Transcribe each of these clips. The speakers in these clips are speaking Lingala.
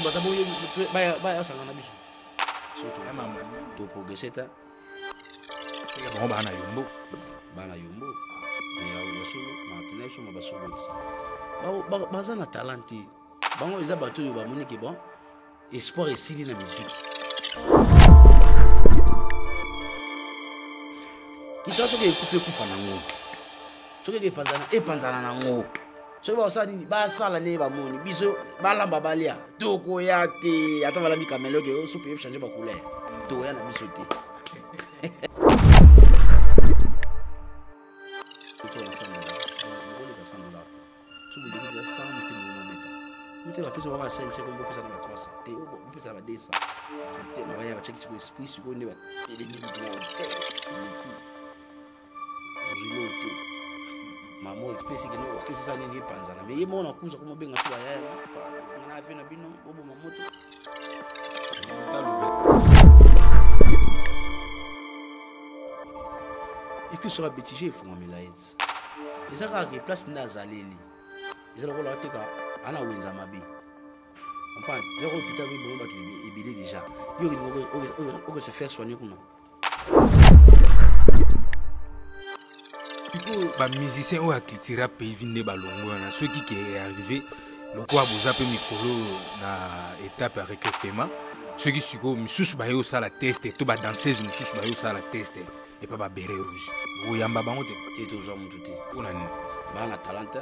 Baza bayasanga na biso toprogresse ta. Bango baa na yombo. Baa na yombo, ya solo matena biso ma basololisa baza na talent te. Bango eza bato oyo bamoni ke bon, espoir esili na miziki. Kita soki ekufi, ekufa nango. Soki epanzana, epanzana nango. Soki bakosala nini, basala ndenge bamoni. Biso balamba balia, tokoya te. Ata balambi kamele, oke supu echange bacouleur, tokoya na biso te. Te, bapesa baka 5 seconde, bopesa na ba 300 te, bopesa na ba 200 te. Mabaya batiaki sikoyo esprit, sikoyo nde batelemi te, eleki ozwilo te. Mama epesi kino orkestre eza nini, epanzana. Me ye moko nakuza komobenga so bayaya nga na ave na bino, boboma moto. Epuis soka betige efungwamela ye, eza kaka ke place nde azaleli, eza lokola ateka ana wenza mabe. Comprendre, eza ko hôpital oyo bongo bato ebele déjà, yo oke se faire soigner kuna. Sikoyo bamusicien oyo akitira pays nde balongo wana, soki ke arrivé lokola boza mpe mikolo na étape ya recrutement, soki sikoyo misusu baye kosala test to badanseuse mosusu baye kosala test epa baberet rouge, oyamba bango te? Te, tozwa motu te. Mpona nini? Baa na talent.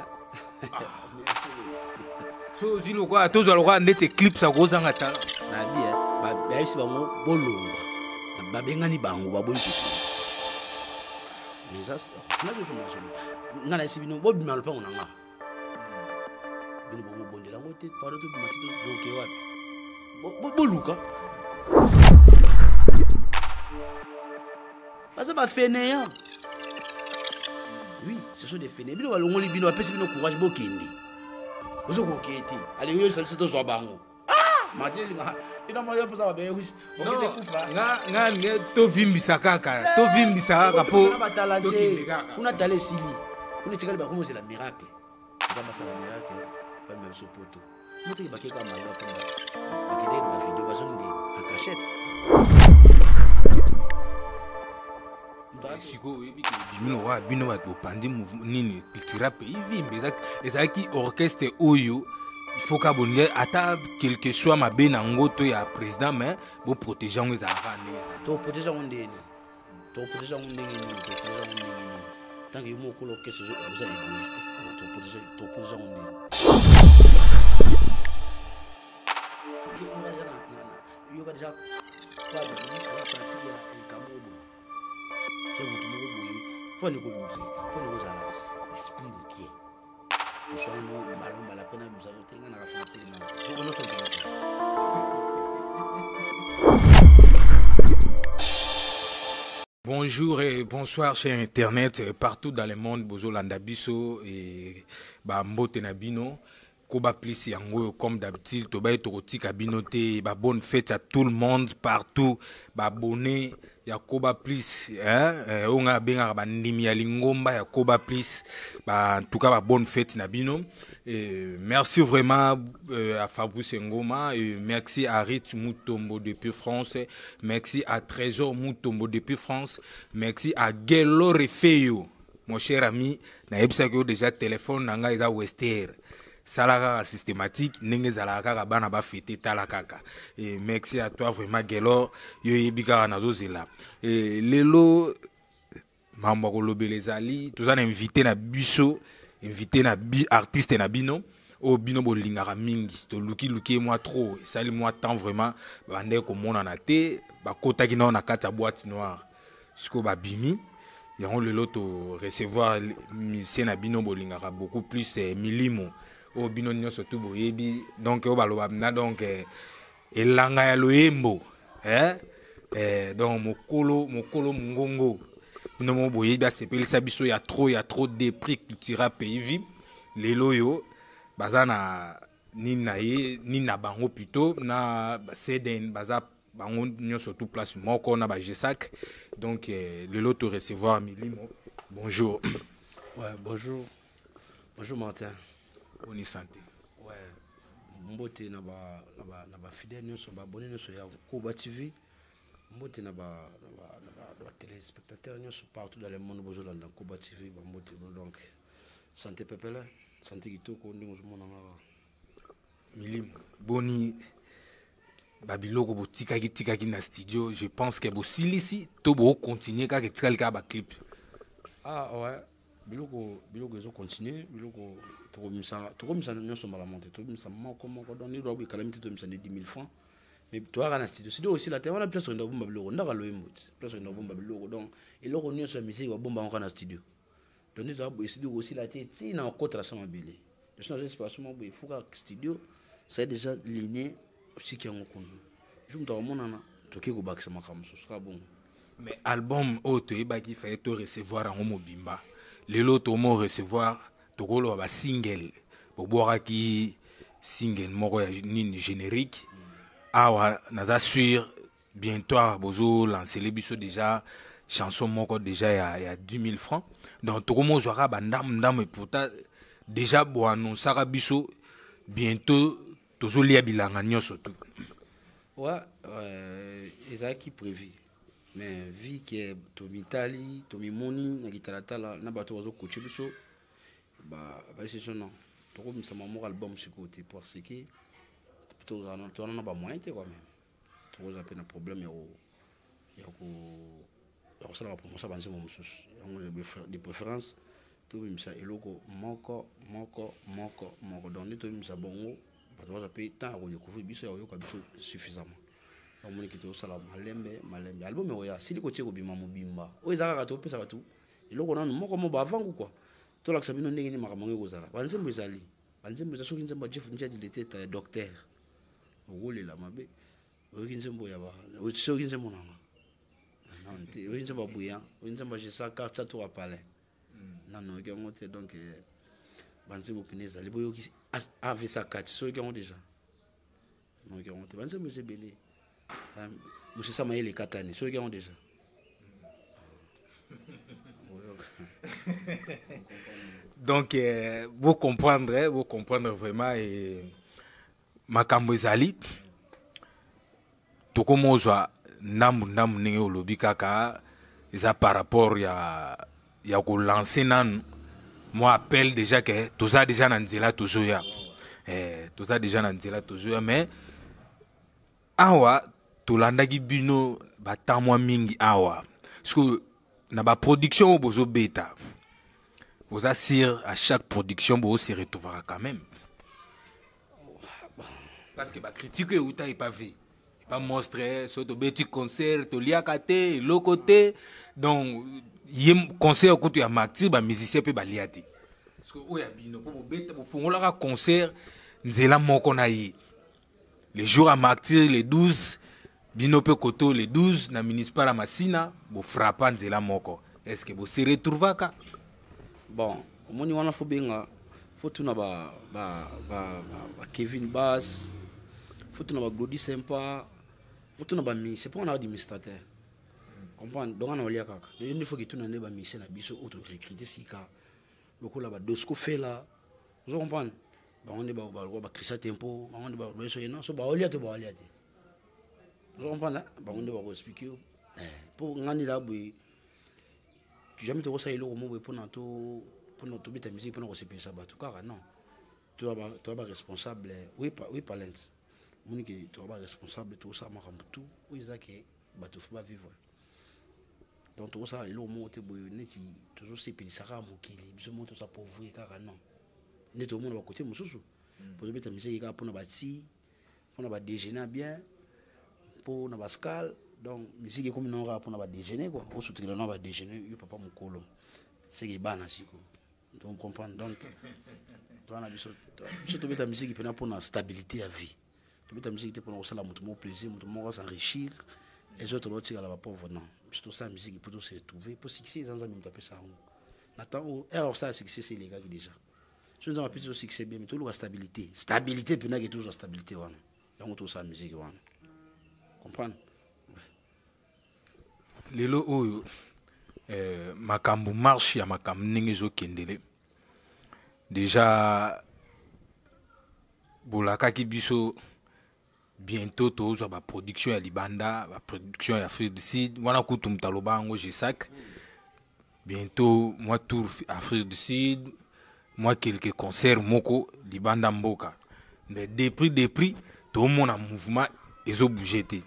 So ozwi lokola, tozwa lokola ndeti Eclipse akozanga talent. Nayebi, bayebisi bango bolongwa, babengani bango, baboyi kokende. Nga nayesi bino bobima lopango na nga, bino bomobondela yango te. Pardon, tobima te, toke wapi? Boluka, baza bafainéant. Oui, ce sont des fainéants. Bino balongoli bino, bapesi bino courage, bokende, bozokoke te. Ale oyo biso tozwa bango nga nge tovimbisa kaka, tovimbisa kaka po tokende kaka kuna. Tala, esili kuna, etikali bakomozela miracle. Nzambe asala miracle, bamema biso poto. Moteki bakeka malwa mpo bakendeki na bavideo, bazongi nde en cachette. Sikoyo oyebi ke ebimi lokola bino bato bopandi nini, Cultura Pays Vimbe ezalaki orchestre oyo il faut ka bolingi, ata quelque soit mabe na yango to ya président, mais boprotege yango. Ezalaka ndenge ezala. Toprotege yango ndeni? Toprotege yango ndenge nini? Toprotege yango ndenge nini? Tant que yo moko okolo orchestre, oza égoïste. Toprotege yango ndeni? Yoka déjà aza fanatique ya Elkamodo, so moto moko boye mpo ani kobimisa, mpo ani kozala esprit mokie. Toswana mo mbala mbala mpe na bimisa te, nga naka fanatique na soko nyonso nzalaka. Bonjour et bonsoir chers internet partout dans le monde, bozolanda biso et ba mbote na bino. Koba Plus yango, comme d'habitude, tobaye tokotika bino te. Ba bonne fête à tout le monde partout, ba abonné ya Koba Plus, hein, oyo nga abengaka bandimi ya lingomba ya Koba Plus, ba en tout cas ba bonne fête na bino. Et merci vraiment à Fabrice Ngoma, et merci à Rit Mutombo depuis France, merci à Trésor Mutombo depuis France, merci à Gelo Refeyo, mon cher ami. Nayebisaki yo déjà, téléphone na ngai eza Wester, sala kaka systématique ndenge ezalaka kaka, bana bafete, tala kaka. Et merci à toi vraiment, Gelor, yo yebi kaka nazozela. Et lelo makambo ya kolobela ezali, toza na invité na biso, invité na bi, artiste na bino oyo bino bolingaka mingi. Tolukiluki ye mwa trop, esali mwa temps vraiment bandeki komonana te. Bakotaki nao na kati ya boîte noire, sikoyo babimi yango. Lelo to recevoir musicien na bino bolingaka beaucoup plus, Milimo, oyo bino nyonso tu boyebi. Donc oyo baloba na donc elanga ya loyembo, eh? Donc mokolo mokolo mongongo, bino moko boyebi, asepelisa biso ya trop, ya trop depuis Cultura Pays Vie. Lelo oyo baza na nini na ye, nini na bango plutôt, na Ceden, baza bango nyonso tout place moko na bagesac. Donc lelo to recevoir Milimo. Bonjour. Ouais, bonjour, bonjour Martin. Boni santé? Ouais. Mbote na ba na ba na ba fidèle nyonso, ba abonné nyonso ya Koba TV. Mbote na ba na ba na ba, na ba téléspectateurs nyonso partout dans le monde bozolanda Koba TV, ba mbote donc santé pepele, santé kitoko ndenge ozomona nga. Milimo boni babiloko botikaki tikaki na studio, je pense que bosilisi to bokontinue kaka etikali kaka baclip? Ah ouais, biloko biloko ezocontinue, biloko tokomisa tokomisa nyonso mbala moko te, tobimisa moko moko. Donc nde lwabu ekalami te, tobimisa nde 10 000 francs, mais toyaka na studio, studio osila te. Wana place okenda kobomba biloko, ndaka loyembo te, place okenda kobomba biloko. Donc eloko nyonso ya misiki babomba yango kaka na studio. Donc nde toya boye, studio kosila te ntina okotela sa mabele. Donc nazo inspiration moko boye efuka studio, ça déjà ligne osiki yango kuna, jour moto akomonana toke kobakisa makambo mosusu kaka bongo. Mais album oyo toyebaki faye to recevoir yango mobimba, lelo tomo recevoir tokoloba basingle. Bobwakaki single moko ya nini, générique awa. Naza sûr bientôt awa bozolancele biso déjà chanson moko déjà ya 10 000 francs. Donc tokomozwaka bandambu ndambu, et pourtant déjà boannonsaka biso bientôt tozolia bilanga nyonso tu. Ouais, ezalaki prévu, mais vu que tomitali, tomimoni na kitalatala na bato bazokoche biso, bayesi so non, tokomisama moko album sikoyo te, parce que tozala na bamoyen te. Quand même tokozala mpe na problème ya kosala bapromotion ya banzembo mosusu. Yango de préférence tobimisa eloko moko moko moko moko. Donc nde tobimisa bongo, bato bazwa mpe temps ya kodécouvrir biso, ya koyoka biso suffisamment. Omoniki tozosala malembe malembe. Album oyo asili kotie kobima mobimba, oyo eza kaka topesa bato eloko nanu moko mo baavangu kua, tolakisa bino ndenge nini makambo yango ekozala. Banzembo ezali, banzembo eza. Soki nzembo ya Jeff Njadi Leteta ya docteur, okolela mabe. Oyoki nzembo ya soki nzembo nanga nano te, oyoki nzembo ya Bouyan, oyoki nzembo ya Jesaka Tsato ya Palin, nano oyoki yango te. Donc banzembo pene ezali. Boyoki avesa kati, soki yango déjà oyoki yango te. Banzembo eza ebele. Mosisa mayele ekatani, soki yango déjà. Donc vous comprendre, vous comprendre vraiment. Et makambo ezali, tokomozwa ndambu ndambu ndenge olobi kaka, eza par rapport ya kolancer nanu mwa appel déjà ke toza déjà na nzela, tozoya, toza déjà na nzela, tozoya. Mais awa tolandaki bino batemps mwa mingi awa, parce na baproduction oyo bozobeta, oza sûr à chaque production bose retrouvera quand même? Parce que bacritique oyo euta epa ve epa monstre, so tobeti concert toliaka te eloko te. Donc ye concert kutu ya Martyr, bamusicien mpe balia te. Parce que oyo ya bino mpo bobeta, bofungolaka concert nzela moko na ye le jour ya Martyr le 12, bino mpe koto le 12 na municipal ya Masina, bofrappa nzela moko. Est ce que bose retrouvaka? Bon, omoni wana, fo benga, fo tuna ba Kevin Bas, fo tuna ba Glodi Sempa, fo tuna bamusicien, mpo wana administrateur comprendre. Donc wana olia kaka yo nde fo kituna nde bamusicien na biso oyo torecrute sika, lokola badosco Fela, ozo comprendre? Bango nde balokola baChrista Tempo, bango nde baso ye non, so baolia to baolia te, ozo comprendre? Bango nde bakoexplike yo. Mpo nga nde la boye, jamais tokosala eloko mo boye mpona tobeta musique mpona kosepelisa bato kaka. Non, toza baresponsable. Oui, palent omoni ke toza baresponsable, tokosala makambo tu oyo eza ke bato fo bavivre. Donc tokosala eloko moko te boye neti tozosepelisa kaka mokili, biso moko toza pauvre kaka. Non, nde tomona bakote mosusu po tobeta musique kaka mpona bati, mpona badéjeuner bien, mpona bascale. Donc musique ekomi nango kaka mpona badéjeuner quoi, osutukela nango badéjeuner yo papa mokolo seke bana siko. Donc comprendre, donc towana biso, biso tobeta musique mpena mpona stabilité ya vie. Tobeta musique te mpona kosala moto moko plaisir, moto moko s'enrichir, les autres baotikala bapauvre. Non, biso tosala musique mpo tose retrouver, mpo succès eza Nzambe moto apesa yango. Na temps oyo ere kosala succès se elekaki déjà. So Nzambe apesi so succès bien, mais toluka stabilité, stabilité mpenaki, tozwa stabilité wana, yango tosala musique wana, comprendre? Lelo oyo makambo marche ya makambo ndenge ezokendele déjà. Bolakaki biso bientôt tozwa baproduction ya libanda, baproduction ya Afrique du Sud. Wana kutu moto aloba yango, Gesac. Bientôt mwa tour Afrique du Sud, mwa quelques concerts moko libanda mboka. Mais depuis tomona mouvement ezobouge te.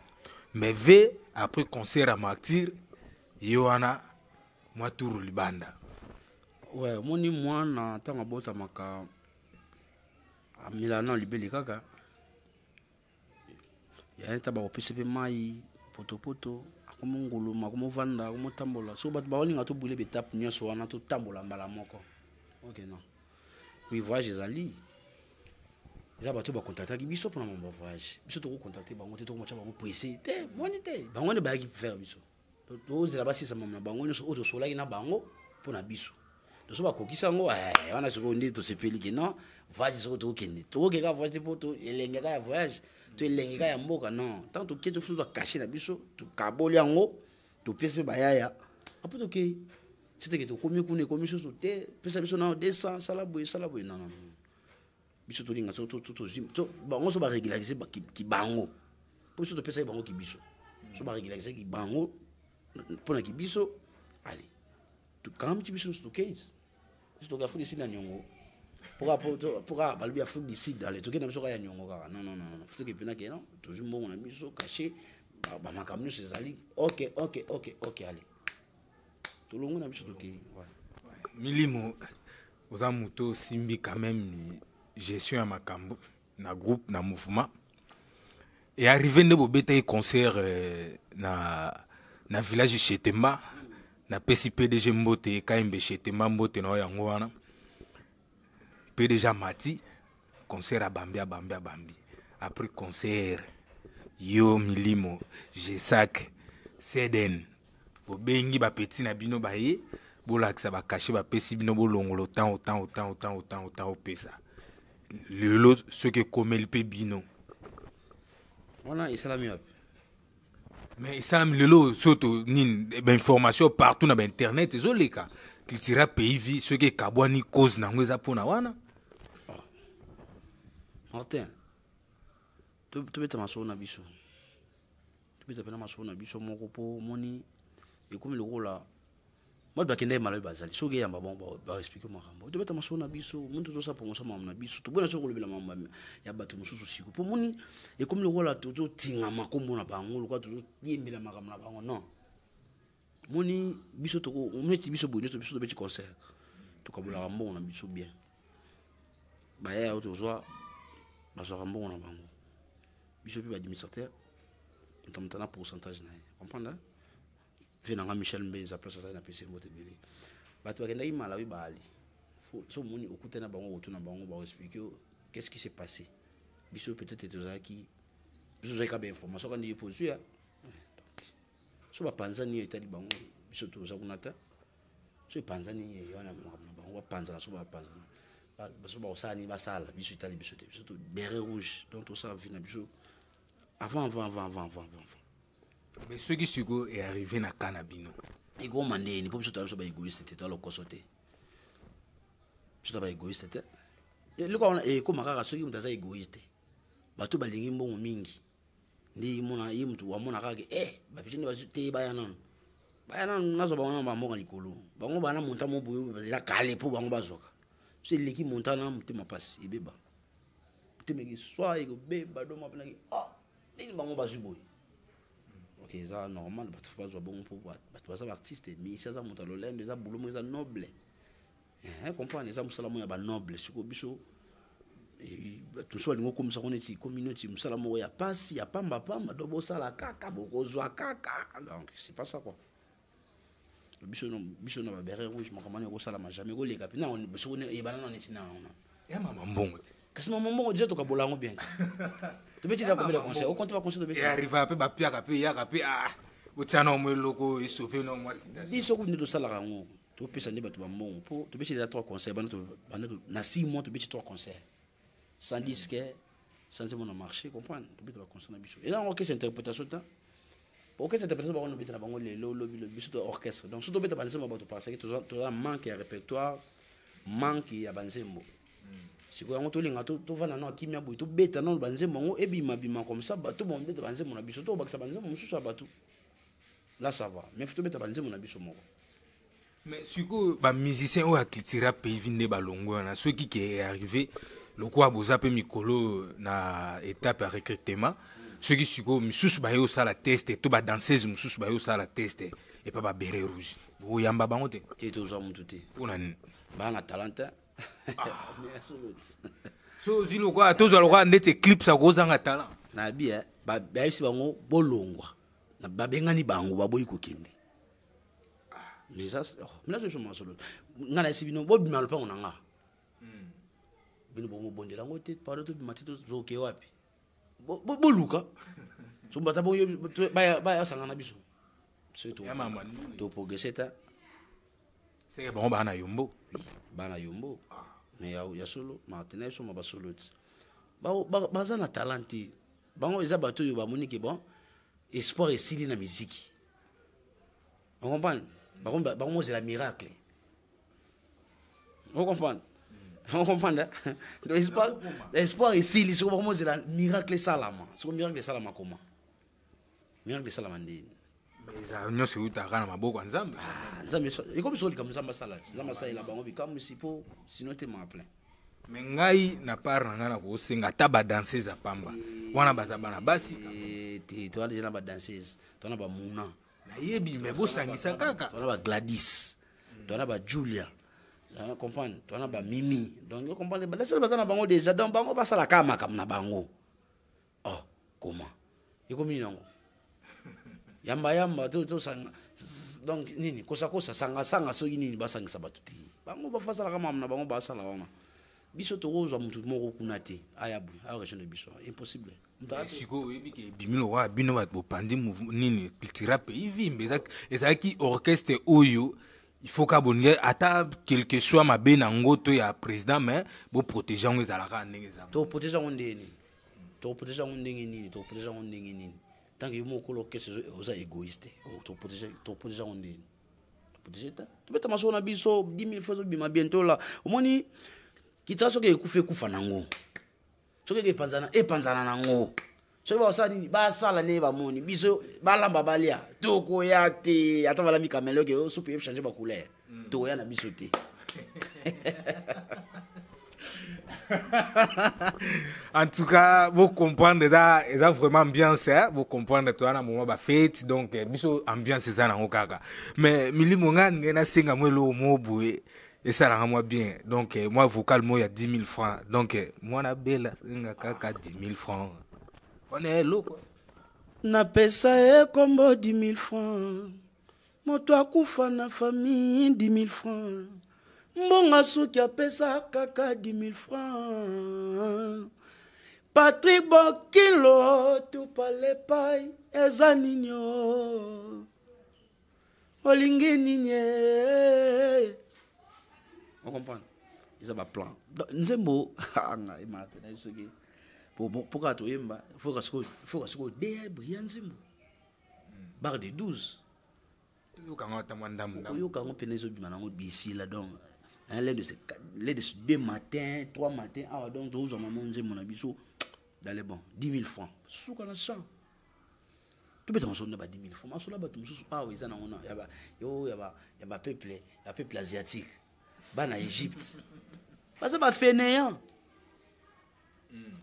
Mais ve après concert ya Martyr, ye wana mwa tour libanda. Ouais, omoni mwana ntango abotamaka, amela na libele kaka ya nta, bakopesa mpe mai potopoto, akomi nguluma, akomi ovanda, akomi otambola. So bato baolinga tobule baétape nyonso wana, totambola mbala moko. Ok, non, oui, voyage ezali, eza bato bakontaktaki biso mpona mambo ya voyage. Biso tokocontacte bango te, tokomotya bango presse te. Moni te, bango nde bayaki faire biso. Tozela basisa mama na bango nyonso oyo tosolaki na bango mpo na biso. Toso bakokisa yango wana, sikoyo nde tosepeli ke non, voyage sikoyo tokokende, tokokeka voyage te mpo elenge kaka ya voyage to elenge kaka ya mboka. Non, ntango toke, tozwa cachet na biso, tokaboli yango, topesi mpe bayaya. Apo tokei, siteke tokomi kuna, ekomi susu te, pesa biso nao 200, sala boye, sala boye. Non, non, non, biso tolinga tozwi bango so barégularise kibango, mpo biso topesaki bango kibiso. So barégularise kibango mpona kibiso, ale tokangami ti biso nyonso tokei. Biso toki Afrique du Sud na niongo mpoka balobi Afrique du Sud, ale tokei na biso kaka ya niongo kaka. Non, non, non, faut toke mpena ke non, tozwi mbongo na biso, cachet, bamakambo nyonso ezali ok, ale tolongo na biso, tokei. Milimo, oza moto osimbi quand même gestion ya makambo na groupe, na mouvement. E arrivé nde bobetaki concert na village Chetemba. Napesi PDG mbote, Kayembe Chetemba, mbote na oyo yango wana. PDG amati concert, abambi, abambi, abambi. Après concert, yo Milimo, Gesac, Ceden, bobengi bapeti na bino, baye bolakisa bacachet bapesi bino, bolongola autant, autant, autant, autant, autant, autant. Opesa lelo soki ekomeli mpe bino. Wana esalami wapi? Mais esalami lelo. So to nini, bainformation partout na bainternet ezoleka. Cultura Pays Vie soki ekabwani, cause nango eza mpona wana. Martin, tobeta masolo na biso, tobeta mpena masolo na biso moko, mpo omoni ekomi lokola bato bakendaki malawi, bazali soki eyamba bango, baexplike makambo. Tobeta masolo na biso. Moni, tozosala promotion makambo na biso, tobona soki kolobela makambo ya bato mosusu siko, mpo moni ekomi lokola tozotingama kombo na bango, lokola tozoyembela makambo na bango. Non, moni biso neti biso boye nyonso, biso tobeti concert, tokabolaka mbongo na biso bien. Bayaya oyo tozwa, bazwaka mbongo na bango. Biso mpe baadministrateur, moto moto na pourcentage na ye, comprendre ve nanga. Michel Mbenza, place azali, napesi mbote ebele. Bato bakendaki Malawi, baali so omoni okutani na bango, otuna bango, baexplike qu'est-ce qui s'est passé. Biso peut-être tozalaki, biso tozalaki kaka bainformation kaka ndenge pozwi ya. So bapanzani, etali bango, biso toza kuna te. So epanzani ye wana, makambo na bango, bapanzana. So bapanzana, so bakosala nini, basala, biso etali biso te. Biso to béret rouge, donc tosala vie na biso avant, avant, avant, avant, avant, avant. Mais soki sikoyo earrive na ka na bino? Ekoma ndeni? Mpo biso toza, biso baégoïste te, toza lokoso te, biso toza baégoïste te. Eloko wana ekoma kaka soki moto aza égoïste. Bato balingi mbongo mingi nde ye ye moto amona kaka ke bapesi nde te. Baya nano, baya nano, nazwa bango nano bamboka likolo. Bango bana monta mo boye eza kale mpo bango bazwaka. So eleki monta na motema mpasi, ebeba motema, ekeswa, ekobeba. Doma mpenaki, ah, nini bango bazwi boye? Ok, eza normal, bato fo bazwa bongo mpo bato baza baartiste. Misi aza moto ya lolendo, eza boulot moko eza noble, comprendre, eza mosala moko ya banoble. Sikoyo biso bato mosusu balingi okomisa ngo neti ekomi neti mosala moko ya pasi, ya pambapamba, do bosala kaka, bokozwa kaka. Donc c'est pas ça quoi. Biso na babéret rouge, makambo wana ekosalama jamais, ekoleka mpe soko eyebana nano neti nana. Ya mama mbongo te. Kasi mama mbongo déjà tokabola yango bien. Tobeti kaka combien de concert? Ocompte baconcert tobeti? Arriva mpe, bapiaka mpe, eyaka mpe, ah, botia na mwa eloko esauve na mwa situation. Biso kutu nde tosalaka yango, topesa nde bato bambongo, mpo tobeti déjà trois concert banda na 6 mois, tobeti trois concert sans disque, sans nzembo na marché, comprendre. Tobeta baconcert na biso, eza yango orchestre interprétation ta, orchestre interprétation. Bango nobeta na bango lelo, lobi lobi. Biso to orchestre, donc so tobeta banzembo ya bato parce que toza manque ya répertoire, manque ya banzembo. Sikoyo yango tolinga tovanda nano kimia boye, tobeta nano banzembo yango ebimabima comme ça, bato bobeta banzembo na biso, tobakisa banzembo mosusu ya bato. Là ça va, mais faut tobeta banzembo na biso moko. Mais sikoyo bamusicien oyo akitira pays nde balongo wana, soki ke arrivé lokola boza mpe mikolo na étape ya recrutement, soki sikoyo misusu baye osala test to badanseuse mosusu baye osala test epa baberet rouge, boyamba bango te? Te, tozwa mutu te. Mpona nini? Baa na talent te. So ozwi lokola, tozwa lokola ndeti Eclipse, akozanga talent? Nayebi, bayebisi bango bolongwa, babengani bango, baboyi kokende. Mais ça, mina so masolo nga nayesi bino, bobima lopango na nga. Bino bomobondela yango te, pardon, tobima te, toke wapi? Boluka so bata bayasanga na biso, toprogresse ta. Seke bango baa na yombo. Bana yombo, mais ya solo martina biso ma basolo ti baza na talent te. Bango eza bato oyo bamoni ke bon, espoir esili na miziki, ocomprendre? Bango mozela miracle, ocomprendre? Ocomprendre? Donc espoir esili, soko bango mozela miracle esalama. Soko miracle esalama, koma miracle esalama ndeni? Eza nyonso eutaka na maboko ya Nzambe. Nzambe ekomi soko likambo Nzambe asala ti Nzambe asalela bango bikamwisi, mpo sino te maa plein. Me ngai na part na ngai, na kosenga ata badanseuse ya pamba wana, baza bana basi. Te, toza deja na badanseuse, toza na bamuna. Nayebi, me bosangisa kaka. Toza na bagladys, toza na bajulia, comprendre? Toza na bamimi. Donc yo comprendre, badanseuse baza na bango déjà, donc bango basalaka makambo na bango. Oh, comment ekomi nini yango? Yamba yamba tosanga, donc nini, kosakosa, sangasanga, soki nini, basangisa bato te. Bango bafasalaka makambo na bango, basala wana. Biso tokozwa motu moko kuna te, aya boye, aya région de biso, impossible. Sikoyo oyebi ke ebimi lokola bino bato bopandi nini, Cultura Pays Vie ezalaki orchestre oyo il faut ka bolingi, ata quelque soit mabe na ngo to ya président, mais boprotege yango, ezalaka ndenge eza. Toprotege yango ndenge nini? Toprotege yango ndenge nini? Toprotege yango ndenge nini tant que yo moko orchestre oza égoïste? Toprotege yango ndenge nini? Toprotege te. Tobeta masolo na biso, 10 000 fois ezobima bientôt la. Omoni kitaka, soki ekufa, ekufa nango. Soki eke epanzana, epanzana nango. Soki bakosala nini, basala ndenge bamoni. Biso balamba balia, tokoya te. Ata balambi kamele, oke supu echange bacouleur, tokoya na biso te. En tout cas, vous comprendre, eza vraiment ambiance, hein? Vous comprendre, toi na moment ba fête, donc biso ambiance eza nango kaka. Mais milimo nga nge nasenga mwa eloko moko boye esalaka mwa bien. Donc mwa vocal moko ya 10 000 francs. Donc mwana bela senga kaka 10 000 francs wana eloko. Napesa ye kombo 10 000 francs, moto akufa na famille, 10 000 francs, mbongo suki apesa kaka 10 000 francs. Patrik Bokilo tupalepai, eza nini o? Olingi nini? Ocomprendre, eza baplan nzembo anga emaka te na soki po kaka toyemba. Foka sikoyo de bria nzembo barre de 12. Toyokanga ata mwa ndambu ndambu. Oyoka yango mpena, ezobima nango bisila. Donc l'un de ces deux matins, trois matins awa, donc tozwa mama nzembo na biso dans les bons 10 000 francs, suka na champ. Tobeta masolo na ba 10 000 francs, masolo ya bato mosusu awa eza nango na ya bapeuple, ya peuple asiatique, bana Égypte, baza bafainéant.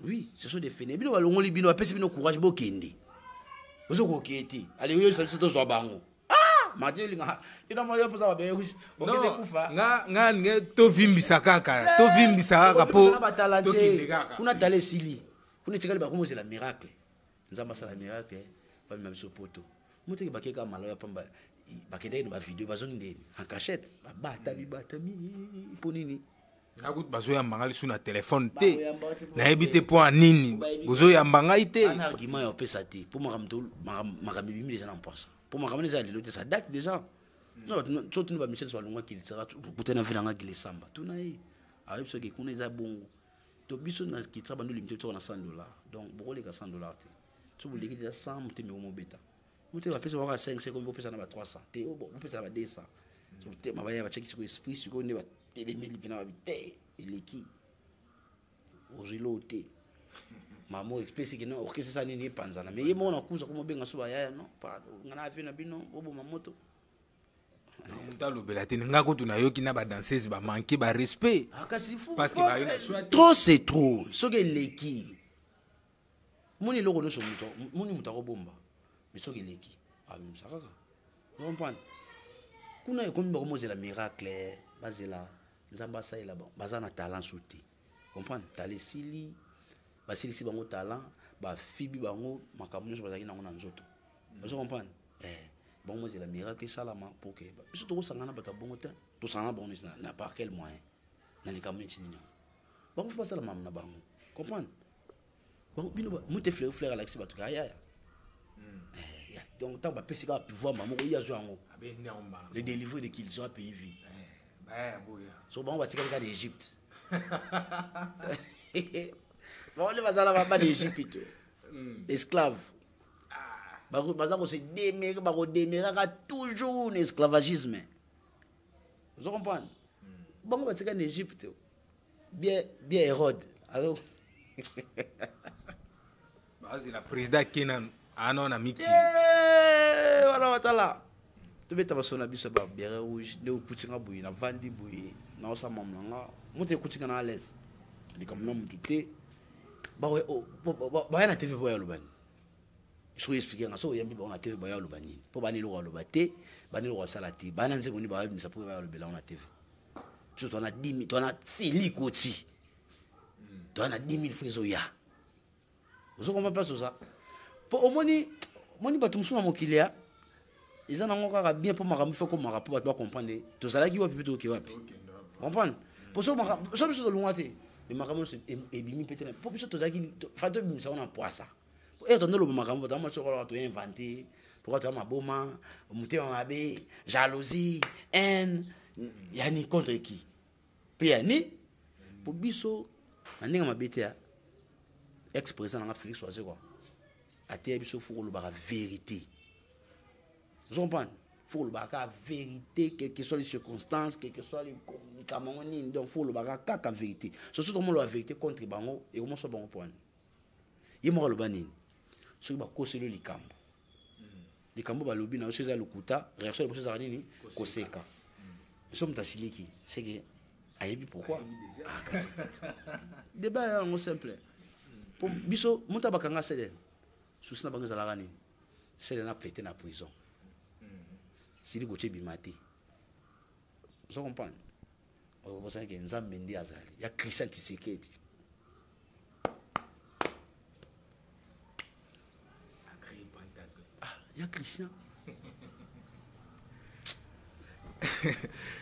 Oui, ce sont des fainéants. Bino balongoli bino, bapesi bino courage, bokende, ozokokie te. Ale oyosa biso, tozwa bango. Ah, martin olinga ina mposa babeye rouge, okese kufa. Nga nge tovimbisa kaka, tovimbisa kaka po tokende kaka. Kuna tala esili, kuna etikali bakomozela miracle, Nzambe asala miracle, bamema biso poto. Moteki bakeka malo ya pamba, bakendaki na bavideo, bazongi ndeni en cachette, babatami batami mpo nini? Nakuti bazoyamba ngai lisu na telefone te, nayebi te mpo ya nini bozoyamba ngai te. Ana argument ya opesa te, mpo makambo ebimi deja na mposa, mpo makambo eza ya lelo te, ça date déjà. So tuni bamisele so balongwa kilisaka, kutana ve nanga gilesamba, tuna ye, ayebi soki kuna eza bongo. To biso na kitisa bando limité, toka na 100 $, donc bokoleka 100 $ te. So boleki deja 100, motema ekomobeta. Motema bapesa baka 5 seconde, bopesa na ba 300 te, bopesa na ba 200. So motema baya batiaki sikoyo esprit, sikoyo nde batelemeli mpena, babi te, eleki. Ozwi lo te. Mamo epesi ke non, orchestre esa nini epanzana. Mais ye moko na kuza komobenga so bayaya non, pardon, nga na avion na bino, boboma moto. Moto alobela te, nga kutu nayoki na badanseuse bamanke barespect. Ah, kasi fu Parce que bayo na choix te. Trop c'est trop. Soki eleki, moni eloko nyonso moto, moni moto akobomba, mais soki eleki abimisa kaka. Comprendre? Kuna ekomi bakomozela miracle, bazela Nzambe asalela bango, baza na talent su te. Comprendre? Talent esili, basilisi bango talent, bafibi bango makambo nyonso bazalaki nango na nzoto. Ozo comprendre? Bango mozela miracle esalama pour que biso tokosangana bato ya bongo te, tosangana bango nyonso na par quel moyen? Na likambo neti nini yango? Bango fo basala makambo na bango. Comprendre? Bango bino mote fleur fleur alakisi bato ka yaya. Ya, donc ntango bapesi kaka pouvoir mama moko, ye azwa yango. Abendi yango mbala. Le délivré de qu'ils ont pays vie. Baya boya. So bango batikali kaka na Égypte. Bango nde bazala ba na Égypte. Esclave. Bako, baza ko se démérer, bako déméraka toujours na esclavagisme. Vous comprenez? Bango batikali na Égypte. Bien, bien Hérode. Alors Bazela président Kenan ano na miki. Eh, wana batala. Tobeta baso na biso ba béret rouge nde okutinga boye na vandi boye na osa mamu na nga moto ekutinga na à l'aise likambo na motu te. Baya na TV boya loba nini? Soki expliquer nga, soki oyambi bango na TV baya loba nini? Po bani eloko aloba te, bani eloko asala te. Bana nzembo nini bayabimisa po baya lobela ngo na TV? Biso toza na 10 000, toza na sili koti. Toza na 10 000 francs ezoya. Ozo comprendre place oza? Po omoni, omoni bato mosusu na mokili ya, eza nango kaka bien po makambo faut komaka po bato ba comprendre. Tozalaki wapi pe toke wapi? Comprendre? Po so makambo, so biso tolongwa te, mais makambo nyonso ebimi pe te na, po biso tozalaki, to, fa tobimisa ngo na poasa. Po ere tondoloba makambo, bato bamoni soki to inventé, tokoka toya maboma, motema mabe, jalousie, haine, yani contre qui? Pe ya ni? Po biso, na ndenge mabe te ya, ex-président nanga Félix Wazekwa, ateya biso faut kolobaka vérité. Vous comprenez? Faut kolobaka vérité, quelles que soient les circonstances, quelles que soient les likambo nini, donc faut kolobaka kaka vérité. Surtout comment la vérité contre bango et comment soit bango point. Ye moko aloba nini? Soki bakoseli yo likambo. Likambo balobi na yo soki eza lokuta, réaction liboso ezalaka nini? Koseka. So moto asiliki, c'est que ayebi pourquoi. Ah, kasi. Débat yango simple. Po biso moto abakanga sele. Souci na bango ezalaka nini? Sele na prêter na prison. Sili kotie bima te. Ozo comprendre? Ozo ke Nzambe nde azali. Ya Christian Tshisekedi. Ah, ya Christian.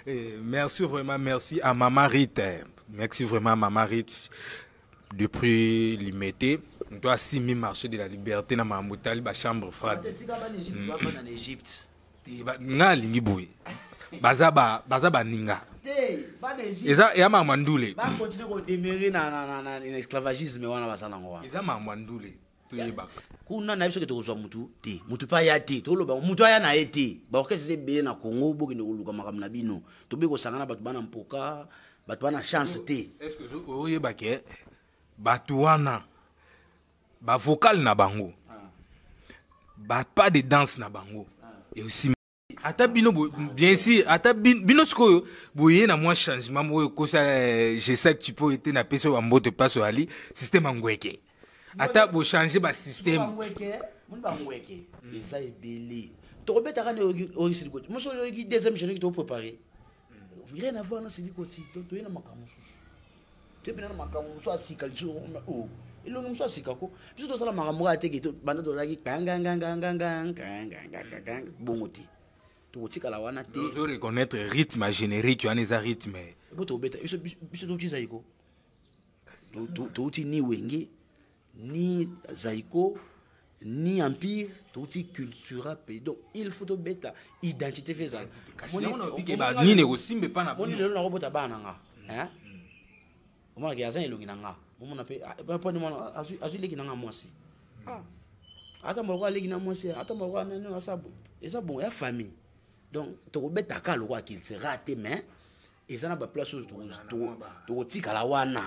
Eh, merci vraiment, merci à Maman Rite. Merci vraiment à Maman Rite. Depuis Limete, on doit 6000 marché de la liberté dans ma motali, ba chambre froide. En Égypte. Te, ba, nga lingi boye. Baza ba, baza ba ninga. Te, ba na Égypte. Eza ya mama ndule. Ba continuer ko demeurer na, na, na, na, na esclavagisme wana baza nango wana. Eza mama ndule. Toyebaka. Kuna na biso ke tokozwa mutu te. Mutu pa ya te. Toloba mutu aya na ye te. Ba orchestre eza ebele na Congo, bokende koluka makambo na bino. Tobe kosangana bato bana mpoka, bato bana chance te. Est-ce que oyeba ke bato wana ba vocal na bango, ba pas de danse na bango. Et aussi ata bino bo, bien sûr, ata bino sikoyo boye na mwa changement moko ekosa je sais que tu peux être na peso ba mbote place ali système ngweke. Ata bo changer ba système. Ngweke, moni ba ngweke. Eza ebele. Tokobetaka ne oyoki Silikoti. Moso oyoki deuxième générique to préparer. Rien à voir na Silikoti. To toyena makambo mosusu. Toyebina na makambo mosusu asika lisusu, oh. Elongi mosusu asika ko. Biso tosala makambo kaka te ke to, banda tozalaki kanganganganganganganganganganga, bongo te. Tokotikala wana te. Ozo reconnaître rythme ya générique wana eza rythme. Bo tobeta, biso, biso, biso touti Zaiko. Touti ni Wenge, ni Zaiko, ni Empire, touti Cultura pays. Donc il faut tobeta identité feza. Kasi yango na obike ba nini ekosimba epa na Moni bino? lelo nakobota bana nga. Hein? Omona ke aza elongi na nga. Omona pe, ah, pe, pe, mwana, azwi, azwi leki na nga mwasi. Ah. Ata moko aleki na mwasi, ata moko anani, asa bo. Eza bon, ya famille. Donc tokobeta ka lokola cultura te, mais eza na ba place oyo tokotikala wana.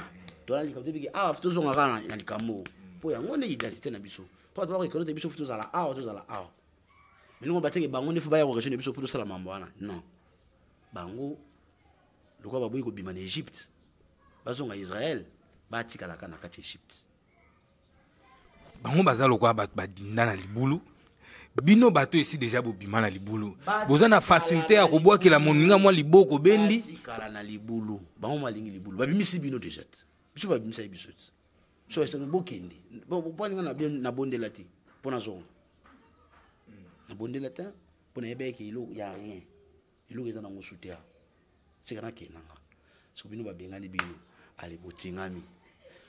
Tola likambo tobiki awa, tozonga kaka na likambo mpo yango nde identité na biso, mpo bato bareconnaître biso. Faut tozala awa, tozala awa. Miningo bateke bango nde faut baya korejoindre biso mpo tosala mambo wana. Non, bango lokola baboyi kobima na Egypte, bazonga Israel, batikalaka na kati ya Egypte. Bango baza lokola bato badinda na libulu. Bino bato esi deja bobima na libulu, boza na facilité ya kobwakela moninga mwa liboko bendi. Batikala na libulu. Bango balingi libulu, babimisi bino deja te. Biso babimisaki biso te. Biso basaki bokende mpo alinga nabondela te mpo nazonga, nabondela te mpo nayebaki eloko ya rien, eloko eza nango su te. Sika nakendanga soki bino babengani bino, ale botingami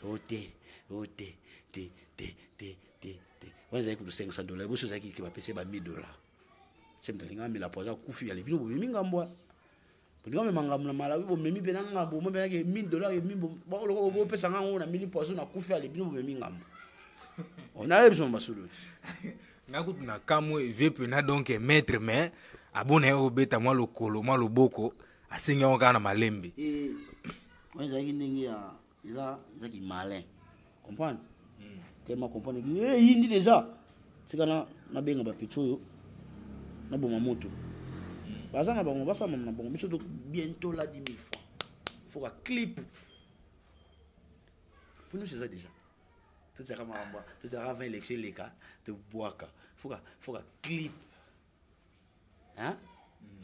o te, o te, te, te, te, te, te. Wana ezalaki kutu 500 $. Boso ezalaki ke bapesi ba 1000 $. Se moto alinga amela poison, akufi. Ale bino bomemi ngambo, bolinga omema ngambo na Malawi, bomemi mpe na ngambo, momenaki 1000 $. Bopesa nga ngo na mili poison, nakufi. Ale bino bomemi ngambo, nayebi biso masolo. Nga kutu na kamwe vie mpena. Donc maître, mais abona ye kobeta mwa lokolo, mwa loboko, asengi yango kaka na malembe. Wana ezalaki ndenge ya eza ezaki malin comprendre, tellement comprendre yindi déjà. Tika na nabenga bapetits oyo naboma moto, baza na bango, basala na bango. Biso to bientôt la 10 000 francs, faut ka clip po nyonso eza déjà. Tozalaka makambo, tozalaka 20 élection eleka, tobwaka. Faut ka clip, hein,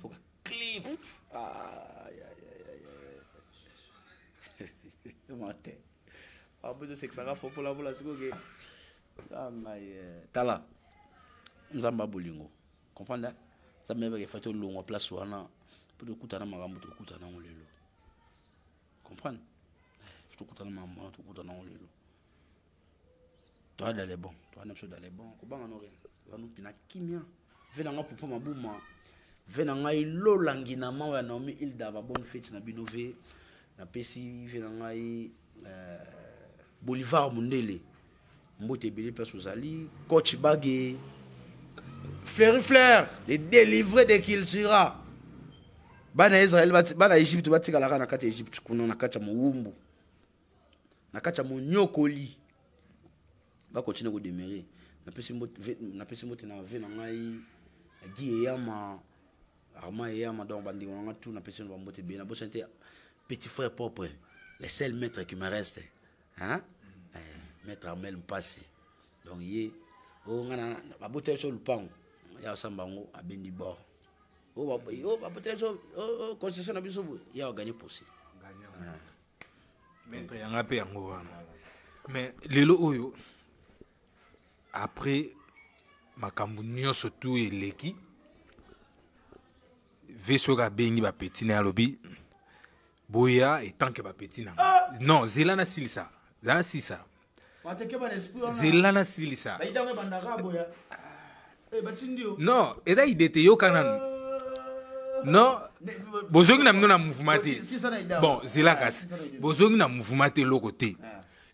faut ka clip. Mate abo tosekisaka fo mpolapola. Sikoyo ke ngai tala, Nzambe abolingo comprendre, Nzambe ayebaka efa tolongwa place wana mpo tokutana makambo tokutana yango lelo. Comprendre, tokutana makambo wana, tokutana yango lelo. Toa dans les bons, toa na biso dans les bons. Kobanga no rien, toa mpina kimia. Ve na nga pupa mabuma, ve na ngai lolangi na mawa ya Naomi Hilda. Ba bonne fête na bino. Ve napesi ve na ngai Bolivar Mundele, mbote ebele place ozali. Coach Bage Fleury Fleur, les délivrés de Cultura. Bana Israel, bana Egypte batikalaka na kati ya Egypte kuna, na kati ya mowumbu, na kati ya monyokoli, bakontinue kodemeurer. Napesi mbote na ve na ngai Guy Eyama, Armand Eyama. Donc bandeko na nga tout, napesi no bambote ebele. Nabosani te petit frère propre, le seul maître qui me reste, hein? Maître Armel Mpasi. Donc ye oyo nga baboteli biso lupango ya osamba yango, abendi bord oyo baboteli biso concession na biso boye, ya oganye procès. Maître yanga mpe yango wana. Mais lelo oyo, après makambo nyonso tu eleki, ve soki abengi bapetits na ye, alobi boya etanke bapetits na nga. Non, zela nasilisa, zela nasilisa, zela nasilisa. Non, eza ide te, yoka nanu. Non, bozongi na bino na mouvement te. Bon, zela kasi, bozongi na mouvement te, eloko te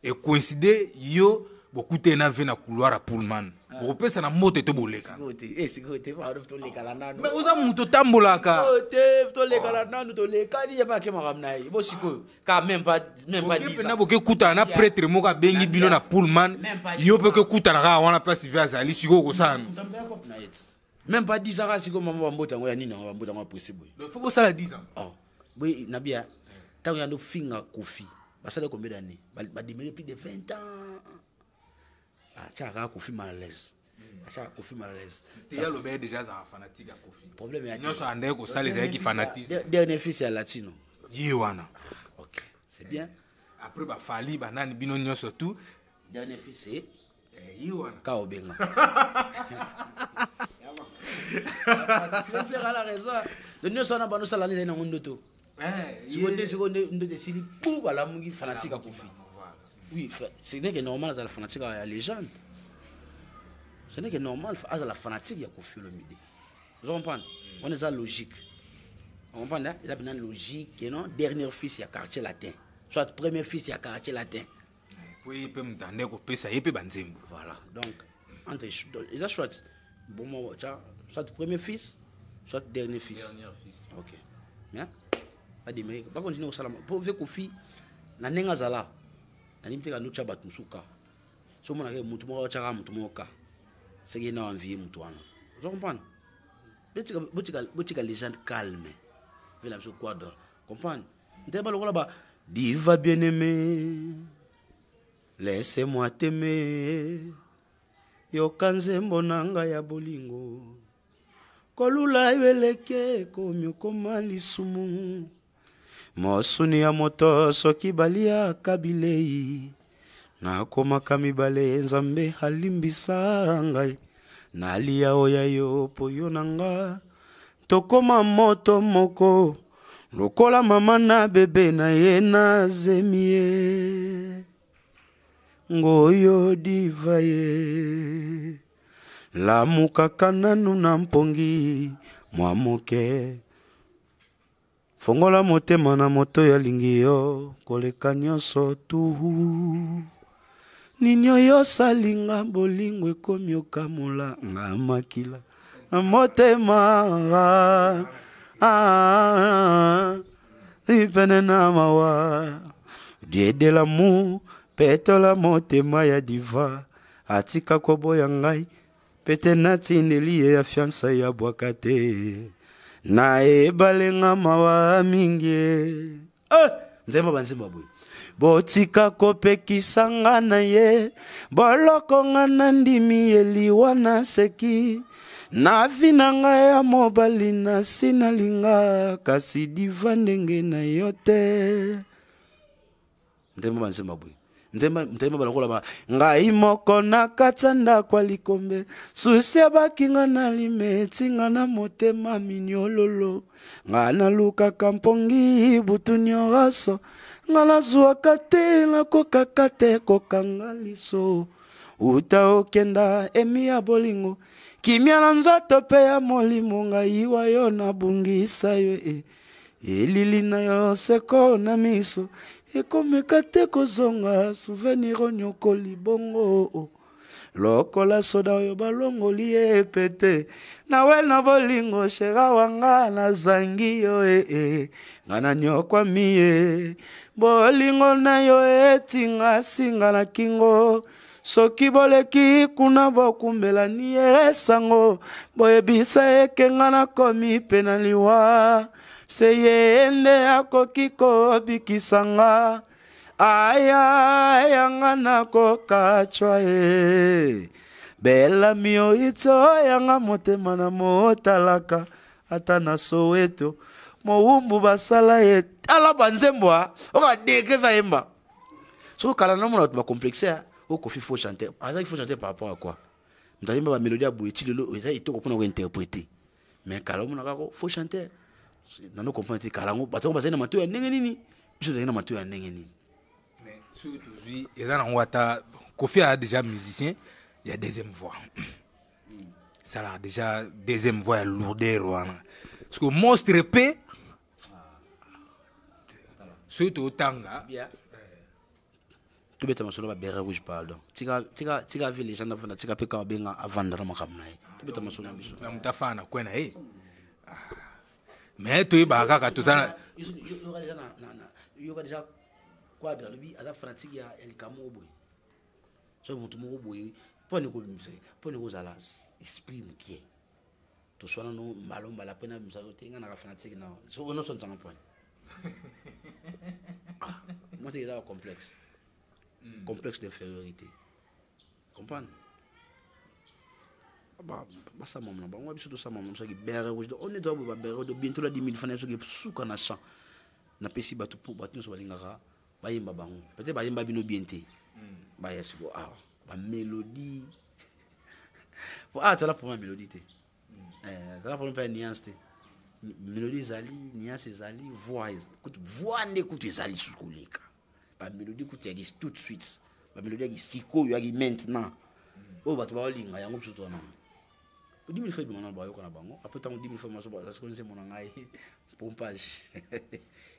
ekoincide. Yo bokutani na ve na couloir ya Pullman, bokopesa na mbote to boleka? Mais oza moto otambolaka. Te, tolekala nanu, tolekani, ye bake makambo na ye. Bo sikoyo ka même pas, même pas. Mpena bokekutana na prêtre moko abengi bino na Pullman, yo mpe okekutana kaka wana place ve azali. Sikoyo okosala? Même pas 10 ans sikoyo. Mama, bambote yango ya nini? Yango bambote yango apresi boye. Donc faut bosala 10 ans. Oh boye nabia ntango yando finga Kofi, basala combien d'années? Bademere plus de 20 ans. Atiaka kaka Kofi mal à l'aise, atiaka Kofi mal à l'aise. Te, ya loba déjà azala fanatique ya Kofi. Problème ya nyonso andeki kosala ezalaki fanatisme. Dernier fils ya Latino. Ye wana. Ok, c'est bien. Après bafali banani, bino nyonso tout. Dernier fils, c'est ye wana. Ka obenga Fleur a raison. Donc nyonso wana banosala nini nango ndoto. Sikoyo nde, sikoyo nde ndoto esili pu balamuki fanatique ya Kofi. Oui, ce n'est que normal azala fanatique ya légende. Ce n'est que normal azala fanatique ya Kofi Olomide. Ozo comprendre, wana eza logique. Comprendre, eza mpena logique. Non, dernier fils ya Quartier Latin, soit premier fils ya Quartier Latin. Po ye mpe moto ande kopesa ye mpe banzembo. Voilà, donc entre eza soit bon, soit premier fils, soit dernier fils. Dernier fils. Ok, mais bademere bakontinue kosala po ve Kofi na ndenge azala. Nandimi te kando tya bato mosusu ka. So omonaka motu moko atyaka motu moko ka. Seke ye na envie motu wana. Ozo comprendre? Botika botika botika legende calme. Vela biso quadra. Comprendre? Nte ba lokola ba diva bien-aimé. Laissez-moi t'aimer. Yoka nzembo na ngai ya bolingo. Kolula yo eleki ekomi okoma lisumu. Mosuni ya moto soki baliaka bilei. Nakomaka mibale Nzambe alimbisa ngai. Nalia oya yo po yo na nga. Tokoma moto moko. Lokola mama na bebe na ye na zemi ye. Ngoyo diva ye. Lamukaka nanu na mpongi mwa moke. Fongola motema na moto oyo alingi yo koleka nyonso tu. Nini oyo osali nga bolingo ekomi okamola nga makila na motema ah, pene na mawa Dieu de l'amour petola motema ya diva atika koboya ngai pete natindeli ye ya fiansa ya bwaka te na ebale nga mawa mingi eh! Nzembo banzembo boye botika kopekisa nga na ye boloko nga na ndimi ye liwa naseki na vi na ngai ya mobali nasi nalinga kasi diva ndenge na yo te Nzembo banzembo boye nzembo balokola ba ngai moko na kati ya ndako ya likombe susi ebaki nga na lime etinga na motema minyololo nga nalukaka mpongi butu nyonso nga nazwaka te nakokaka te kokanga liso uta okenda emi ya bolingo kimia na nzoto mpe ya molimo ngai wa yo nabungisa yo e elili na yo seko na miso ekomeka te kozonga souvenir onyokoli bongo lokola soda oyo balongoli ye pete nawe na bolingo shera wanga nazangi yo ee eh, eh. nga nanyokwami ye bolingo na yo etinga singa na kingo soki boleki kuna bokumbela nie sango boyebisa eke nga nakomi mpe na liwa se ye nde akoki kobikisa nga aya yanga nakokacwa ye bela mioitso yanga motema na motalaka ata na soweto mowumbu basala ye tala banzembo oka degre vayemba soki kala namona bato bacomplexe oyo Koffi faux chanteur azalaki faux chanteur par rapport à quoi moto ayemba bamélodie ya boye ti lelo eza etoko mpona kointerprete mais kala omona kaka faux chanteur nano comprendre te kala yango bato yango bazali na matoi ya ndenge nini biso tozali na matoi ya ndenge nini. Mais soki tozwi eza nango ata Koffi aza déjà musicien ya deuxième voix salaka déjà deuxième voix ya lourdeur wana parce que monstre mpe soki totanga tobeta masolo ba beret rouge pardon tika tika tika vie legende avanda tika mpe kaka benga avanda na makambo na ye tobeta masolo na biso na moto afana na kwe na ye mais toyebaka kaka toza na yoka deja quadre alobi aza fanatique ya likambo moko boye soki moto moko boye mpo nini kozala esprit mokie toswana no mbala mbala mpe nabimisa yo te ngai naka fanatique na soki nyonso nzanga mponi moi te eza complexe complexe d'infériorité comprendre basamama na bango biso tosamama soki bere rouge on est doit ba bere rouge bientôt la 10 000 francs soki suka na champ napesi bato po bato nyonso balingaka bayemba bango peut-être bayemba bino bien te baya siko awa bamélodie ah tala problème ya mélodie te tala problème mpe ya nuance te mélodie ezali nuance ezali voix kutu voix nde kutu ezali susu koleka bamélodie kutu yaki tout de suite bamélodie yaki sikoyo yaki maintenant oyo bato baolinga yango biso toza nango 10 000 fois ebima na bayoka na bango après ntango 10 000 fois maso sikoyo nzembo na ngai pompage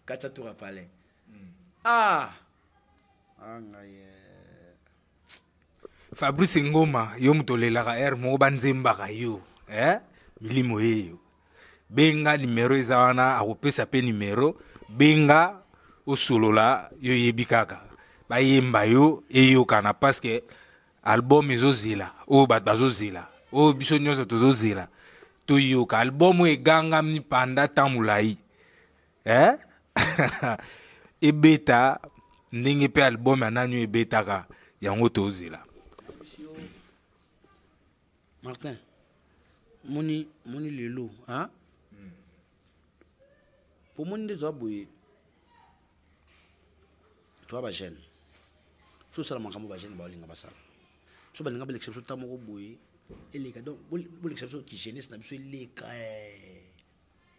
katia tour ya palais ah ah ngai Fabrice Ngoma yo moto olelaka heure moko banzembaka yo eh? Milimo yeyo benga numero eza wana akopesa pe numero benga osolola yo yebi kaka Bayemba yo eyokana parce que album ezozela oyo bato bazozela oyo biso nyonso tozozela toyoka album oyo egangami panda temps molai eh? Ebeta ndenge mpe album ya nani oyo ebetaka yango tozela. Martin, moni moni lelo, hein? Po moni nde toza boye, toza bajeune, so osala makambo bajeune baolinga basala, so balinga balekisa biso ta moko boye eleka. Donc bolekisa biso ki jeunesse na biso eleka,